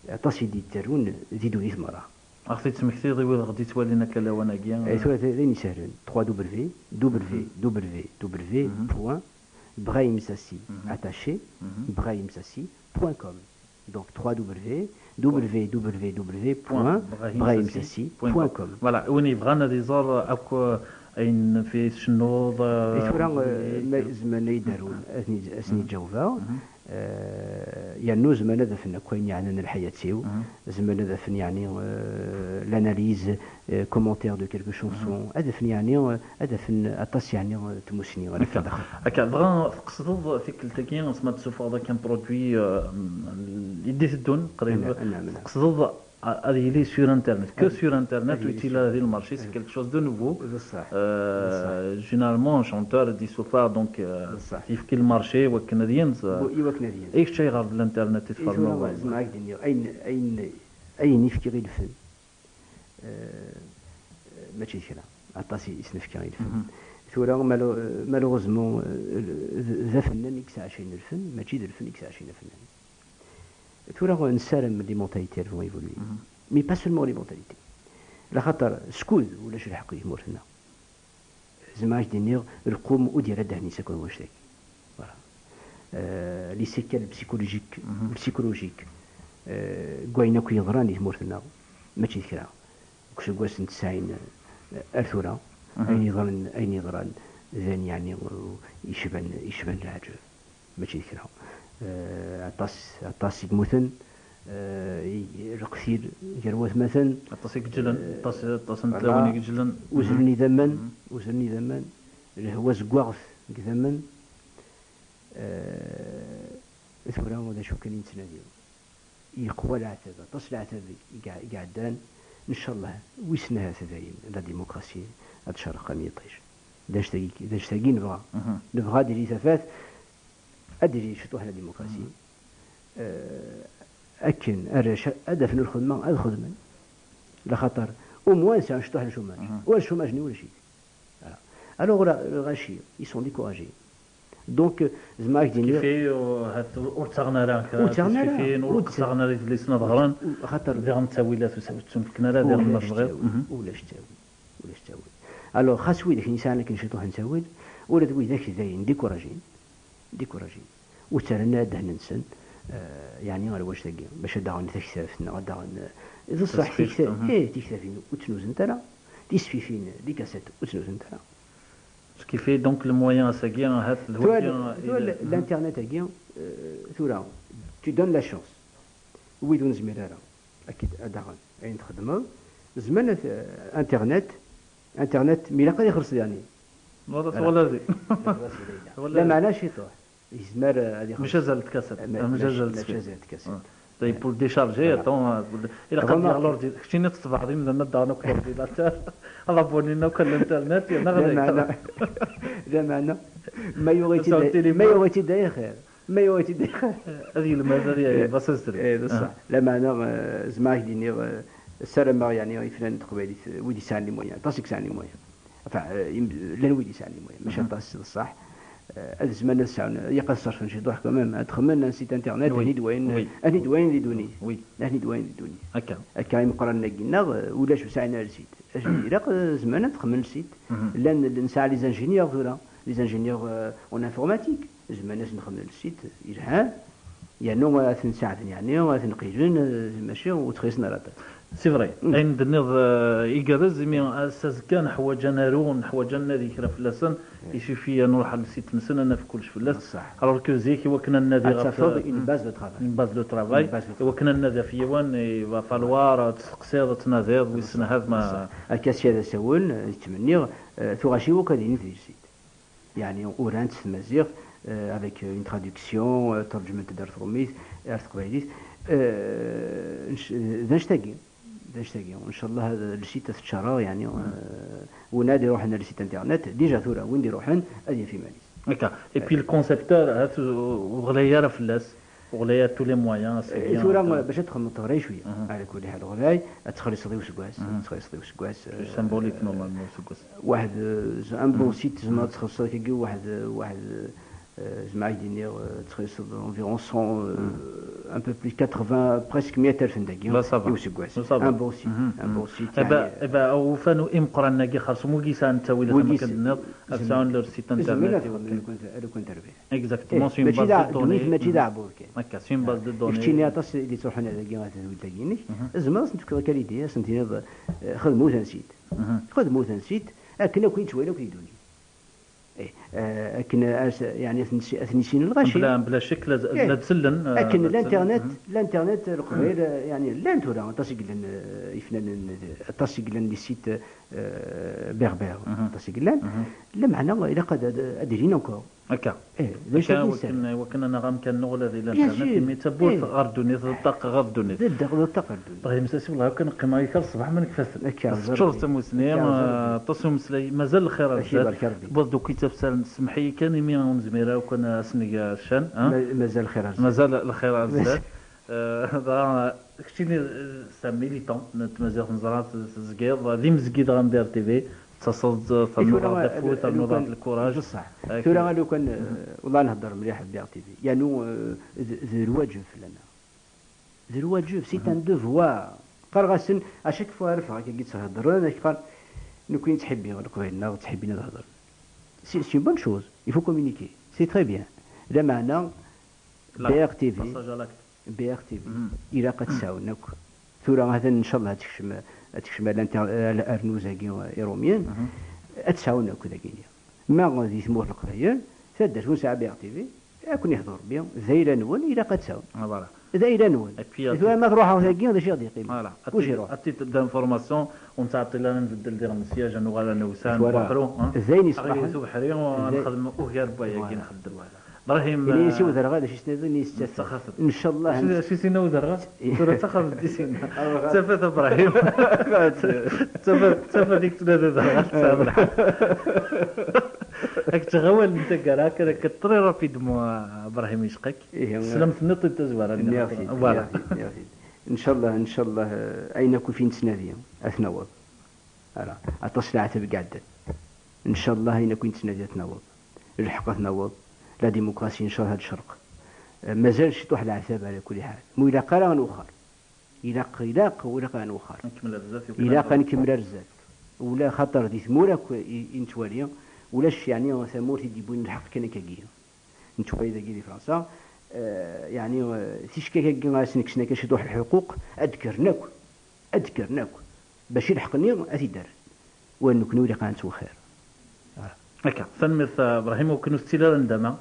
aṭas i d-yettarun di ddunit merra. Ad ɣ-t-id-tesmektiḍ i wid ɣ-d-yettwalin akka lawan-agi? Eh, tura d, d ayen isehlen, trois W W W point brahim sassi attaché, brahim sassi point com. Donc, trois W W W point brahim sassi point com. Voilà, win yebɣan ad iẓer akk ayen fi tcennuḍ, eh, tura, eh, ma zemren ad yi-d-arun, ad ten-id-, ad sen-id-ǧawbeɣ. Eh, yernu zemren ad afen akk ayen yeɛnan lḥayat-iw, zemren ad afen, yeɛni, eh, l'analyse, eh, commentaire de quelques chansons, ad afen, yeɛni, eh, ad afen aṭas, yeɛni, eh, tmussni ara akka, akka, dɣa tqesdeḍ tikkelt-agi, asma d-tessufɣeḍ akken produit, eh, i d-iteddun qrib, tqesdeḍ a-, ad yili sur Internet, que sur Internet, ur yettili ara di lmarché, c'est quelque chose de nouveau. D ṣṣeḥ. Euh, généralement, un chanteur ad d-yessufeɣ, donc, euh, yefki lmarché wakken ad yenz. I wakken ad yenz. I kečč, ayɣer d l'internet i tferneḍ? Zemreɣ ad k-d-iniɣ, ayen, ayen, ayen i fkiɣ i lfen, euh, mačči d kra. Aṭas i s-nefka i lfen. Tura, malo-, malheureusement, euh, d, d afennan i yesɛacayen lfen, mačči d lfen i yesɛacayen afennan. Tura nessarem les mentalités, elles vont évoluer. Mais pas seulement les mentalités. Laxaṭer, skud ulac lḥeqq di tmurt-nneɣ, zemreɣ ad k-d-iniɣ, lqum ur d-yerra ddehn-is akk ar wannect-agi. Voilà. euh, les séquelles psychologiques, psychologiques, euh, deg wayen akk yeḍran di tmurt-nneɣ, mačči d kra. Deg useggas n tesɛin, euh, ar tura, ayen yeḍran, ayen yeḍran d ayen, yeɛni, euh, yecban, yecban leɛǧeb, mačči d kra. Euh, aṭas, aṭas i yemmuten, euh, i-, leqtil gar watmaten. Aṭas i yeǧlen, euh, aṭas, aṭas n voilà, tlawen i yeǧlen. Uzren idammen, uzren idammen, lehwa zeggaɣet deg idammen. Euh, tura d acu kan i nettnadi. Yeqwa leɛtab, aṭas leɛtab i iɛeddan. Ncallah, wissen ahat dayen la démocratie ad tcerreq am yiṭij. D anect-agi, d anect-agi nebɣa. Nebɣa ad d-tili tafat, ad d-tili ciṭuḥ la démocratie. Euh, akken arrac ad afen lxedma, ad xedmen. Laxaṭer, au moins, sɛan ciṭuḥ n chômage. Ur chômage-nni ulac-it. Voilà. Alors, le, le gâchis, ils sont découragés. Donc, euh, zemreɣ ad k-d-iniɣ. Kifi, uh, hat, ur ttaɣen ara, ur ttaɣen ara, tisfifin, ur ttaɣen ara idlisen ad ɣren. Xaṭer diɣen ttawilat ur ttun-fken ara, diɣen ma tebɣiḍ. Ulac ttawil, ulac ttawil. Alors, xas widak yesɛan akken ciṭuḥ n ttawil, ula d widak dayen découragés, découragés. Ur ttarran ara ddehn-nsen, euh, yeɛni ar wacc-agi, bac ad d-aɣen taktabt, neɣ ad d-aɣen, euh, d ṣṣeḥ, tikta-, eh, tiktabin ur ttnuzent ara, tisfifin, les cassettes, ur ttnuzent ara. Skifi, donc, le moyen ass-agi, ahat d wagi. Tura, l'internet-agi, euh, tura, tu donnes la chance. Wid ur nezmir ara, ad k-id-, ad d-aɣen ayen txedmeḍ, zemren ad, euh, internet, internet, mi ilaq ad ixelleṣ, yeɛni. Voilà, twalaḍ. Lameɛna ciṭuḥ. Yezmer, eh, ad ixelleṣ. Mačči azal n tkasat. Mačči azal n tkasat. Pour décharger, attends, eh, pour dé-, ilaq ad yaɣ l'ordi-, keččini tettebɛeḍ imdanen ad d-aɣen akk l'ordinateur, ad abonnin akk à l'internet, yerna ad... Lameɛna, lameɛna, ma yuɣ-it-id, ma yuɣ-it-id ay xir. Ma yuɣ-it-id ay xir. Ad yelmed, ad yebɣa s azrem. Eh, d ṣṣeḥ. Lameɛna, eh, zemreɣ ad k-d-iniɣ, eh, ssarameɣ, yeɛni, ifnan n teqbaylit, eh, wid yesɛan les moyens, aṭas i yesɛan les moyens. Enfin, euh, im-, llan wid yesɛan les moyens, mačči aṭas, d ṣṣeḥ. Euh, ad zemren ad sɛun, ilaq ad ṣerfen ciṭuḥ quand même, ad xemmen un site internet, akken i d-wayen, akken i d-wayen di ddunit. Akken i d-wayen di ddunit. Akka. Akka imeqqranen-agi-nneɣ, euh, ulac ur sɛin ara site. Acu ilaq, euh, zemren ad xemmen site. Llan, nesɛa les ingénieurs tura, les ingénieurs, euh, en informatique. Zemren ad sen-xedmen site yelhan, yernu ad ten-saɛden, yeɛni ad ten-qilen, eh, mačči ur ttxisen ara aṭas. C'est vrai. Ayen d-tenniḍ, eh, igerrez, imi ass azekka neḥwaǧ ad naru, neḥwaǧ ad nadi kra fell-asen, il suffit ad nruḥ ɣer le site-nsen, ad naf kullec fell-as. Alors que zik, i wakken ad nadi ɣef, une base de travail. Une base de travail. I wakken ad nadi ɣef yiwen, il va falloir ad testeqsiḍ, ad tnadiḍ, wissen ahat ma... Akka sya d asawen, eh, ttmenniɣ, eh, tuɣac-iw akk ad init di le site. Yeɛni, urant s tmaziɣt, euh, avec une traduction, euh, terǧment-d ar tṛumit, ar teqbaylit. Euh, nc-, d anect-agi, d anect-agi. Ncallah, ad, le site ad t-ččareɣ, yeɛni, euh, win ad iruḥen ar le site internet, déjà tura, win d-iruḥen, ad yaf iman-is. Akka. Et puis le concepteur, hat, ur ɣlay ara fell-as. Ur ɣlay ara tous les moyens, c'est bien. Tura, bac ad txedmeḍ teɣra cwiya. Ala kulli ḥal ɣlay, ad txelṣeḍ i useggas, ad txelṣeḍ i useggas, euh, symbolique, normalement, useggas. Waḥed, euh, un bon site, tzemreḍ ad txelṣeḍ akkagi waḥed, waḥed, euh, zemreɣ ad k-d-iniɣ, euh, txelṣeḍ environ cent, euh, un peu plus quatre-vingts, presque meyya alef dagi, i useggas. Un bon site, un bon site, yeɛni. Aba, ufan imeqqranen-agi xerṣum wigi yesɛan ttawilat am akken tenniḍ, ad sɛun leur site internet. Zemren ad xedmen lukan terbiḥ. Exactement, c'est une base de données. Mačči d aɛebbuḍ kan. Akka, c'est une base de données. Keččini aṭas i d-ittruḥun ar dagi, ar tedwilt-agi-inek. Tzemreḍ ad sen-tefkeḍ akka l'idée, ad sen-tiniḍ, eh, xedmet un site. Xedmet un site, akken akk i ttwali akk di ddunit. Eh, eh, akken, eh, yeɛni, ad ten-, ad ten-issin lɣaci. Bla, bla ccek, la, la d-sellen, eh, akken la d-sellen. L'internet, l'internet, Leqbayel, eh, yeɛni, llan tura, aṭas i yellan, eh, ifnanen, eh, aṭas i yellan di site, eh, berbère, aṭas i yellan. Lameɛna, ilaq ad, ad, ad ilin encore. Akka. Eh, d acu akka, i wakken, wakken ad naɣ amkan-nneɣ ula di l'internet, imi d tawwurt ɣer ddunit, d ṭṭaq ɣer ddunit. D ṭṭaq, d ṭṭaq ɣer ddunit. Ibrahim Sasi, wellah, kan qqimeɣ yekka ṣṣbeḥ ma nekfa-ten. Akka, teččuṛ d tamusni, akka, eh, aṭas umeslay, mazal lxir ar zdat. Tewweḍ-d akk i tafsar, semmeḥ-iyi kan imi ur nezmir ara kan ad s-neg ccan, eh? Ma-, mazal lxir ar zdat. Mazal lxir ar zdat. Eh, dɣa, keččini, eh, c'est un militant n tmaziɣt, neẓra t-, tezgiḍ d imezgi dɣa n D R T V, tettaseḍ-d, ternuḍ-aɣ-d afud, ternuḍ-aɣ-d lkuraj. D ṣṣeḥ. Tura lukan, eh, wellah nhedder mliḥ d D R T V. Yernu, eh, d, d lwaǧeb fell-aneɣ. D lwaǧeb, c'est un devoir. Qqareɣ-asen, à chaque fois ara ffɣeɣ akkagi ttheddren, ad k-qqaren, nekkni ttḥibbiɣ Leqbayel-nneɣ, ttḥibbin ad hedren. C'est, c'est une bonne chose, il faut communiquer, c'est très bien. Lameɛna, B R T V, B R T V, ilaq ad tt-sɛun akk. Tura, hatan, ncallah, ad tekcem, ad tekcem ar l'inter-, ar, ar nuz-agi irumyen, ad tt-sɛun akk dagini. Ma di tmurt n Leqbayel, taddart ur nesɛi B R T V, ad ken-ihdu Rebbi, d ayla-nwen, ilaq ad tt-sɛun. D ayla-nwen. Tura, ma truḥeḍ dagi, d acu i ɣ-d-yeqqimen? Voilà. Kullec iruḥ. À titre d'information, ur nettɛeṭṭil ara nbeddel diɣen ssyaj, ad nuɣal ad newsan Buḥru, hein? D ayen iṣeḥḥan. Ad yiwet ubeḥri, ad nexdem ugar n wayagi nxeddem. Ibrahim, ini-as i Uderɣal, acu i s-nniḍen, ini-as d tafat. Ncallah. Acu i s-yenna Uderɣal? Tura d taxaft i s-yenna. D tafat, Ibrahim. D tafat, d tafat i yettnadi Uderɣal, tesɛiḍ lḥeqq. Ad k-ǧǧeɣ awal n taggara, akka, akka, très rapidement, Ibrahim, icqa-k. Ihi, teslemt-nniḍ-t-id tazwara. Nniɣ-t-id, voilà. Nniɣ-t-id, nniɣ-t-id. Ncallah, ncallah, eh, ayen akk i nettnadi, ad t-naweḍ. Ara, aṭas n leɛtab i iɛeddan. Ncallah, ayen akk i nettnadi ad t-naweḍ. Lḥeqq ad t-naweḍ. La démocratie, ncallah, ad tcerq. Eh, mazal ciṭuḥ leɛtab, ɛla kulli ḥal. Ma ilaq ara ad nwexxer. Ilaq, ilaq, ur ilaq ara ad nwexxer. Ad nkemmel ar zdat, ilaq ad nkemmel ar zdat. Ula xaṭer di tmura akk i, i nettwali, ulac, yeɛni, tamurt i d-yewwin lḥeqq kan akkagi. Nettwali dagi di Fransa, eh, yeɛni, eh, ticki-agi ara sen-kksen akka ciṭuḥ lḥuquq, ad d-kkren akk, ad d-kkren akk, bac i lḥeqq-nni ad t-id-rren. Wa nekkni ur ilaq ara nettwexxir. Akka, tanemmirt a Ibrahim, akken ur tettili ara ndama.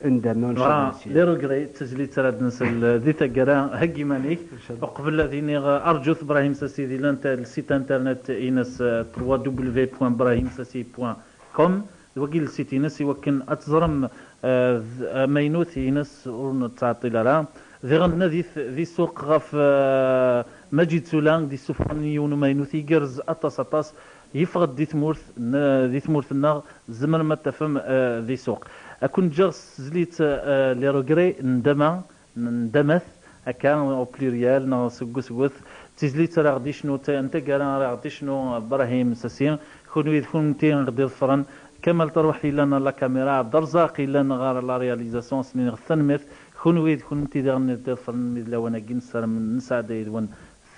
Ndama, ncallah. Les regrets, d tazlit ara d-nsel di taggara, heggi iman-ik. Uqbel ad iniɣ, arǧut Ibrahim Sassi di lanta-, le site internet ines, eh, trois W point brahim sassi point com. D wagi i d lsit-ines i wakken ad teẓrem, eh, d-, amaynut-ines ur nettɛeṭṭil ara. Diɣen nadit di ssuq ɣef, eh, Maǧid Sula, d-isuffɣen yiwen umaynut igerrez aṭas, aṭas. Yeffeɣ-d di tmurt, n-, di tmurt-nneɣ, tzemrem ad t-tafem, eh, di ssuq. Ad ken-ǧǧeɣ s tezlit, eh, les regrets, ndama, n-, ndamat, akka, au pluriel, neɣ seg usget. D tizlit ara ɣ-d-icnu, ta-, n taggara ara ɣ-d-icnu Brahim Sassi. Kunwi d kunti i ɣ-d-iḍefren. Kamal Terwaḥt yellan ɣer la caméra, Abderrzaq yellan ɣer la réalisation, ad sen-iniɣ tanemmirt. Kunwi d kunti diɣen i ɣ-d-iḍefren mi d lawan-agi, nessaram nesɛedda yid-wen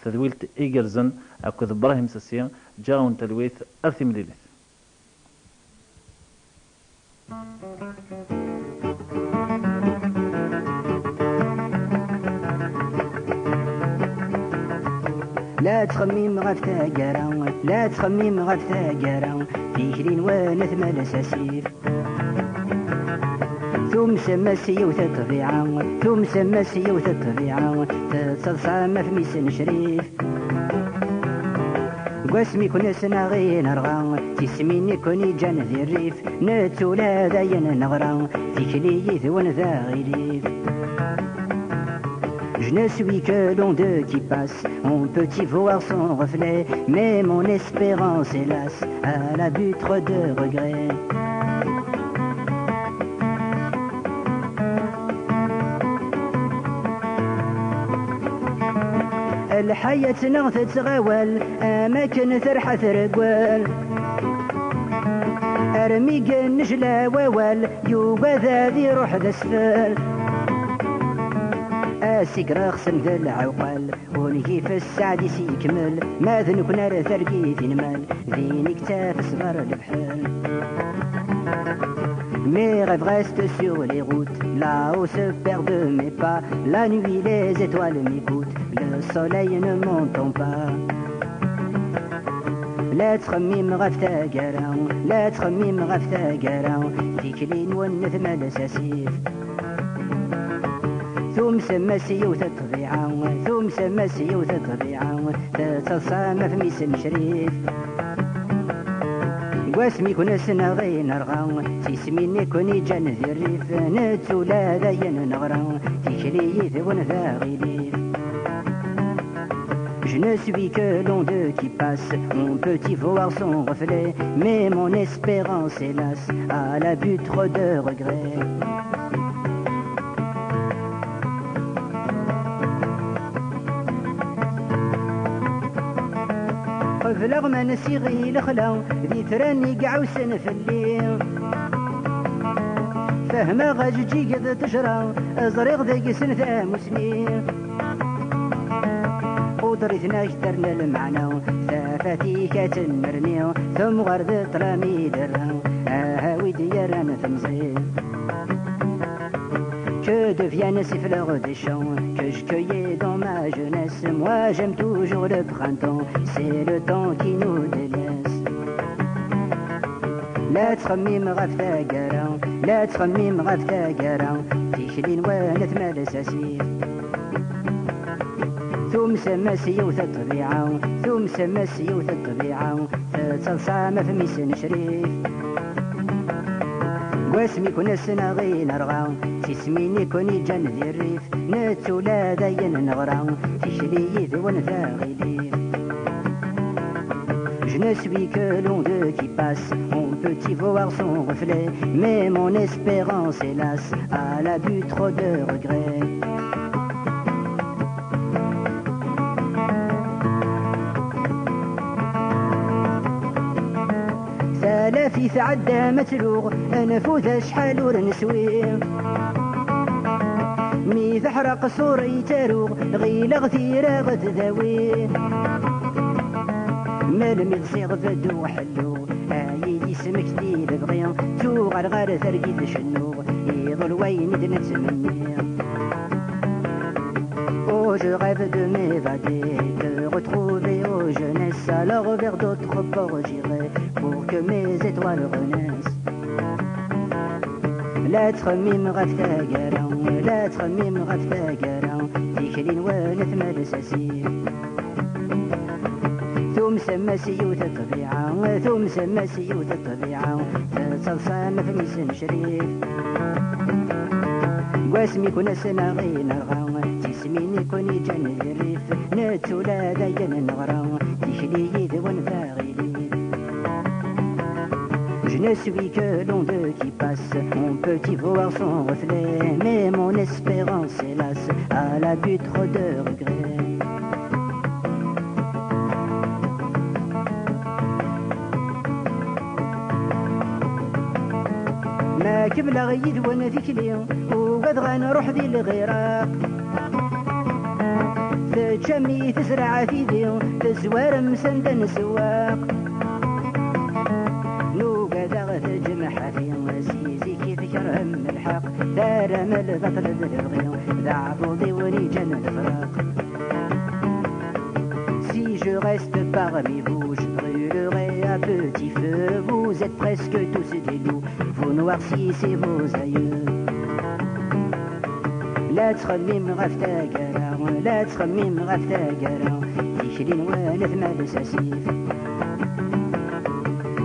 tedwilt igerrzen akked Brahim Sassi. Ǧǧiɣ-awen talwit, ar timlilit. La ttxemmim ɣef taggara, la ttxemmim ɣef taggara, tikli-nwen atma-s asif. Tumsem-as yiwet ṭṭbiɛa, tumsem-as yiwet ṭṭbiɛa, tettaḍsam ɣef mmi-s n Crif. Deg wasmi i ken-ssneɣ i nerɣa, tismin i ken-iǧǧan di rrif, nettu ula d ayen neɣra, tikli yid-wen d aɣilif. Je ne suis que l'onde qui passe, on peut y voir son reflet, mais mon espérance, hélas, elle a bu trop de regrets. Lḥayat-nneɣ tettɣawal, am akken terḥa treggel. Armi yennejla wawal, yugad ad iruḥ d asfel. Asigreɣ sen d lɛewqal, ungif sseɛd-is yekmel, ma d nekkni ar targit i nmal, din i yettaf ṣṣber lebḥel. Mes rêves restent sur les routes, là-haut se perdent mes pas, la nuit les étoiles m'écoutent, le soleil ne m'entend pas. La ttxemmim ɣef taggara, la ttxemmim ɣef taggara, tikli-nwen tmal s asif. Tumsem-as yiwet ṭṭbiɛa, tumsem-as yiwet ṭṭbiɛa, tettaḍsam ɣef mmi-s n Crif. Deg wasmi i ken-ssneɣ i nerɣa, tismin i ken-iǧǧan di rrif, nettu ula d ayen neɣra, tikli yid-wen d aɣilif. Je ne suis que l'onde qui passe, on peut y voir son reflet, mais mon espérance, hélas, elle a bu trop de regrets. Qebleɣ ma nsiɣ i lexla, d itran i iɛussen fell-i. Fehmeɣ ajeǧǧig d ttejra, ẓriɣ deg-sen tamusni. Quder-iten akter n lmeɛna, tafat-ik ad tennerni, temɣer d ṭṭlam i d-terra, aha wi d-yerran temẓi. Que deviennent ces fleurs des champs que je cueillais dans ma jeunesse? Moi j'aime toujours le printemps, c'est le temps qui nous délaisse. La ttxemmim ɣef taggara, la ttxemmim ɣef taggara, tikli n wanatma lsasif. Tumsem-as yiwet ṭṭbiɛa, tumsem-as yiwet ṭṭbiɛa, tettaḍsam ɣef mmi-s n Crif. Deg wasmi ken-asen aɣ inerɣa, d tismin i ken-iǧǧan di rrif, nettula d ayen neɣra, tikli yid-wen d aɣilif. Je ne suis que l'onde qui passe, on peut y voir son reflet, mais mon espérance, hélas, elle a bu trop de regrets. Talafit tɛedda ma tluɣ, nfud acḥal ur neswi. Mi teḥreq ṣṣur i taruɣ, ɣileɣ tira ad tdawi. Melmi ẓẓiɣ bedduɣ ḥelluɣ, ay yesmekti lebɣi, ttuɣal ɣer targit cennuɣ, iḍul wayen i d-nettmenni. Oh, je rêve de m'évader, de retrouver aux jeunesses, alors vers d'autres ports j'irai, pour que mes étoiles renaissent. La ttxemmim ɣef taggara, la ttxemmim ɣef taggara, tikli n wanatma lsasif. Tumsem-as yiwet ṭṭbiɛa, tumsem-as yiwet ṭṭbiɛa, tettaḍsam ɣef mmi-s n Crif. Deg wasmi ken-asen aɣ inerɣa, d tismin i ken-iǧǧan di rrif, nettula d ayen neɣra, tikli yid-wen d aɣilif. Je ne suis que l'onde qui passe, on peut y voir son reflet, mais mon espérance, hélas, elle a bu trop de regrets. Ma kemmleɣ yid-wen tikli, ugadeɣ ad nruḥ di lɣiraq. Teččam-iyi tezreɛ tidi, tezwarem s anda nsewwaq. Nugadeɣ teǧmeḥ ḥafi, si zik i tkerhem lḥeqq, terram lbaṭel d lebɣi, d aɛbuḍ-iw i wen-iǧǧan lefraq. Si je reste parmi vous, je brûlerai à petit feu. Vous êtes presque tous des loups, vous noircissez vos aïeux. La ttxemmim ɣef taggara, la ttxemmim ɣef taggara, tikli n wanatma lsasif.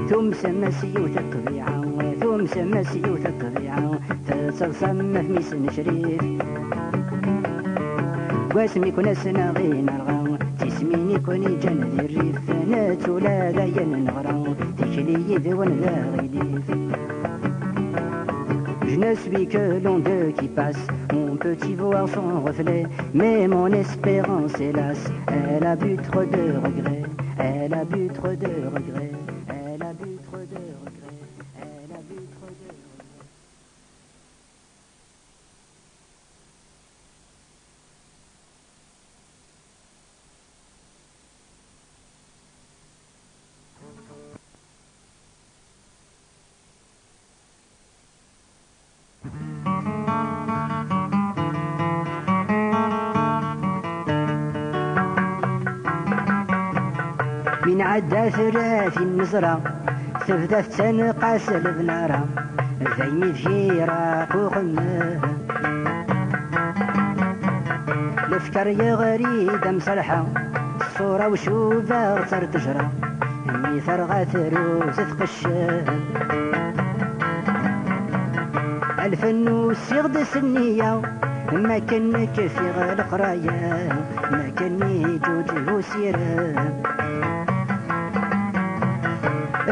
Tumsem-as yiwet ṭṭbiɛa, tumsem-as yiwet ṭṭbiɛa, tettaḍsam ɣef mmi-s n Crif. Deg wasmi ken-asen aɣ inerɣa, d tismin i ken-iǧǧan di rrif, nettula d ayen neɣra, tikli yid-wen d aɣilif. Je ne suis que l'onde qui passe, on peut y voir son reflet, mais mon espérance, hélas, elle a bu trop de regrets, elle a bu trop de regrets, elle a bu trop de regrets, elle a bu trop de regrets. Mi nɛedda tura tin neẓra, tebda tettanqas lebnara, d ayen i d-iraq uxemmem. Lefker yeɣri-d amsalḥa, ṣṣura ucubaɣ tar ttejra, mi terɣa truz tqeccem. Alfen usiɣ-d s nniya, makken kfiɣ leqraya, makken iǧuǧeg usirem.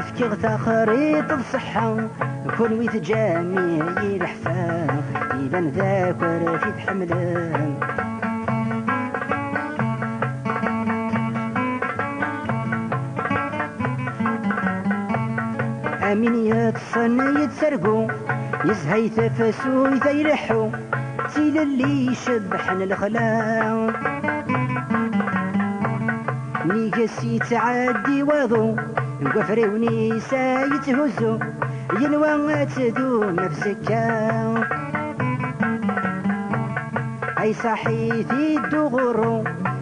Fkiɣ taxriṭ d ṣṣeḥḥa, kunwi teǧǧam-iyi leḥfa, iban d akerfi tḥemmlem. Amin yeṭṭsen yettargu, yezha-y tafsut ay leḥḥu, d tilelli icebbḥen lexla. Nnig-s yettɛeddi waḍu, deg wafriwen-is ay yetthuzzu, yenwa ad tdum ɣef zekka. Ay saḥit iddu ɣurru,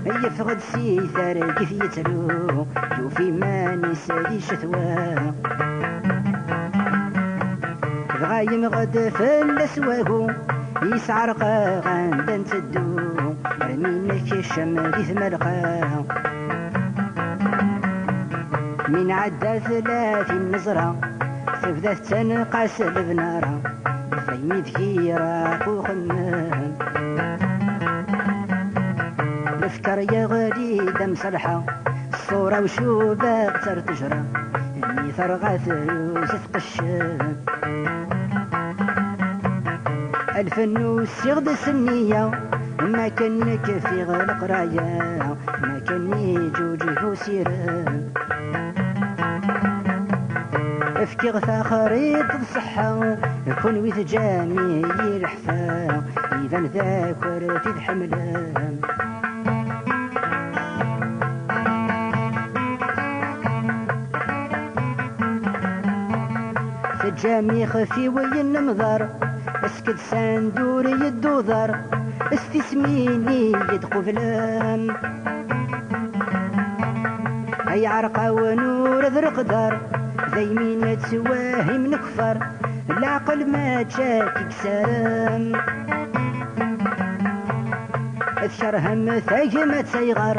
yeffeɣ-d si targit yettru, yufa iman-is di ccetwa. Dɣa yemɣed fell-as wagu, yesɛerq-aɣ anda nteddu, armi nekcem di tmalqa. Mi nɛedda tlatin neẓra, tebda tettanqas lebnara, daymi deg iraq uxemmem. Lefker yeɣli-d am ṣṣalḥa, ṣṣura ucubaɣ tar tejra, mi terɣa truz tqeccem. Alfen usiɣ-d s nniya, ma kan nekk fiɣ leqraya, ma kan iǧuǧeg usirem. Fkiɣ taxriṭ d ṣṣeḥḥa, kunwi tǧam-iyi leḥfa, iban d akerfi tḥemmlem. Teǧǧam ixef-iw yennemḍar, asked sand ur yedduḍar, s tismin i yi-d-qublem. Ay ɛerqawen ur d reqdar, daymi nettwahim nekfar, leɛqel mačči ad k-ikserem. Tkerhem tagmat ayɣer,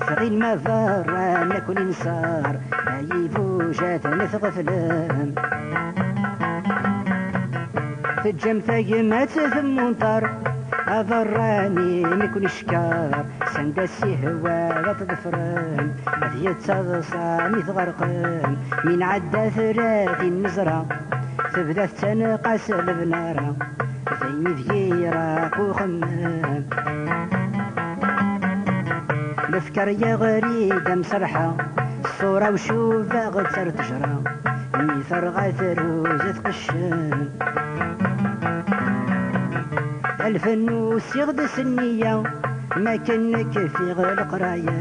tɣilem aberran ad ken-inṣer, ay ibujat n tɣeflem. Teǧǧam tagmat temmunṭar, aberrani mi ken-icekkeṛ, sanda s-ihwa ad t-ḍefrem, ad yettaḍsa mi tɣerqem. Mi nɛedda tlatin neẓra, tebda tettanqas lebnara, daymi deg iraq uxemmem. Lefker yeɣli-d am ṣṣalḥa, ṣṣura ucubaɣ tar tejra, mi terɣa truz tqeccem. Alfen usiɣ-d s nniya, ma kan nekk fiɣ leqraya,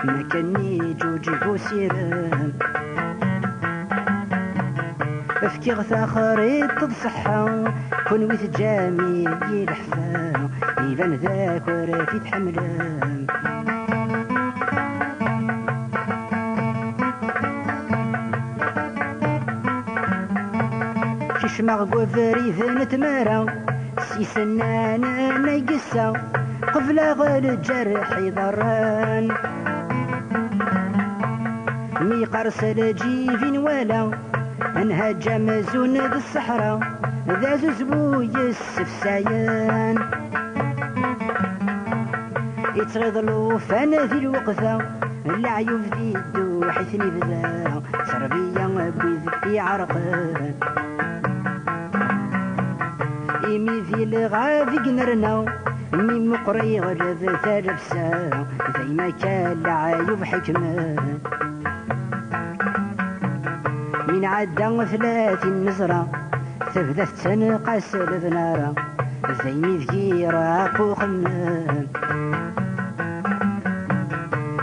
ma kan iǧuǧeg usirem. Fkiɣ taxriṭ d ṣṣeḥḥa, kunwi tǧam-iyi leḥfa, iban d akerfi tḥemmlem. Kecmeɣ deg ubrid n tmara, s isennanen ay yessa, qebleɣ lǧerḥ iḍerren. Mi yeqqers lǧib i nwala, nhaǧ amzun d ṣṣeḥra, d azuzbu yessefsayen. Ittɣiḍ llufan di lweqt-a, leɛyub di dduḥ i ten-ibda, tterbiya n wid iɛerqen. Imi di lɣab i yennerna, mi meqqer iɣleb talebsa, dayma akka leɛyub ḥekmen. Mi nɛedda tlatin neẓra, tebda tettanqas lebnara, daymi deg iraq uxemmem.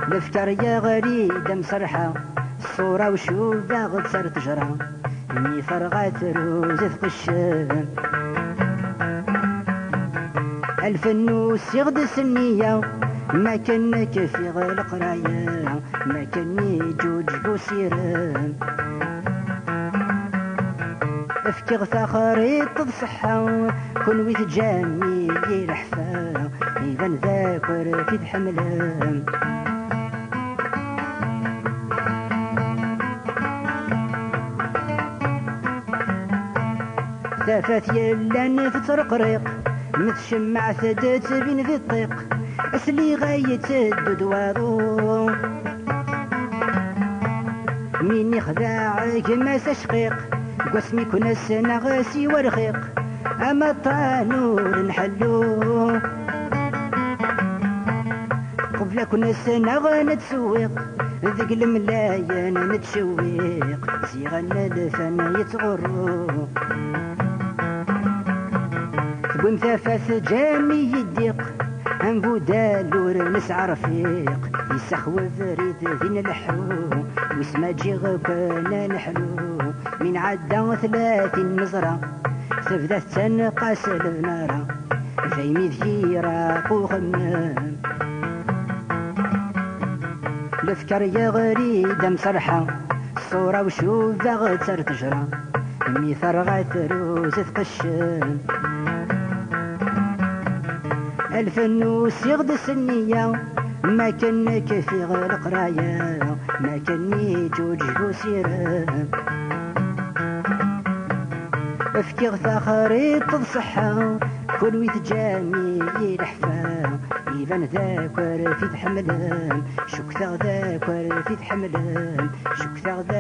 Lefker yeɣli-d am ṣṣalḥa, ṣṣura ucubaɣ tar tejra, mi terɣa truz tqeccem. Alfen usiɣ-d s nniya, ma kan nekk fiɣ leqraya, ma kan iǧuǧeg usirem. Fkiɣ taxriṭ d ṣṣeḥḥa, kunwi tǧam-iyi leḥfa, iban d akerfi tḥemmlem. Tafat yellan tettreqriq, mi tcemmeɛ tedda tettbin di ṭṭiq, asliɣ ay yetteddu-d waḍu. Mi nixdeɛ gma-s acqiq, deg wasmi kun-as-neɣ siwa rxiq, amaṭṭan ur nḥellu. Qbel ad kun-as-neɣ nettsewwiq, deg lemlayen nettcewwiq, ziɣ ad nelfen yettɣurru. Tewwim tafat teǧǧam-iyi ddiq, am budal ur nesɛi rfiq, yessaxw ubrid di nleḥḥu, wis ma ǧǧiɣ-ken ad neḥlu. Mi nɛedda tlatin neẓra, tebda tettanqas lebnara, Daymi d yiraq uxemmem. Lefker yeɣli-d am ṣṣerḥa, ṣṣura-w cubaɣ-tt ar ttejra, mi terɣa truz tqeccem. Alfen usiɣ-d s nniya, makken kfiɣ leqraya, makken iǧuǧeg usirem. Fkiɣ taxriṭ d ṣṣeḥḥa, kunwi teǧǧam-iyi leḥfa. Iban d akwerf i tḥemmlem, cukteɣ d akwerf i tḥemmlem, cukteɣ d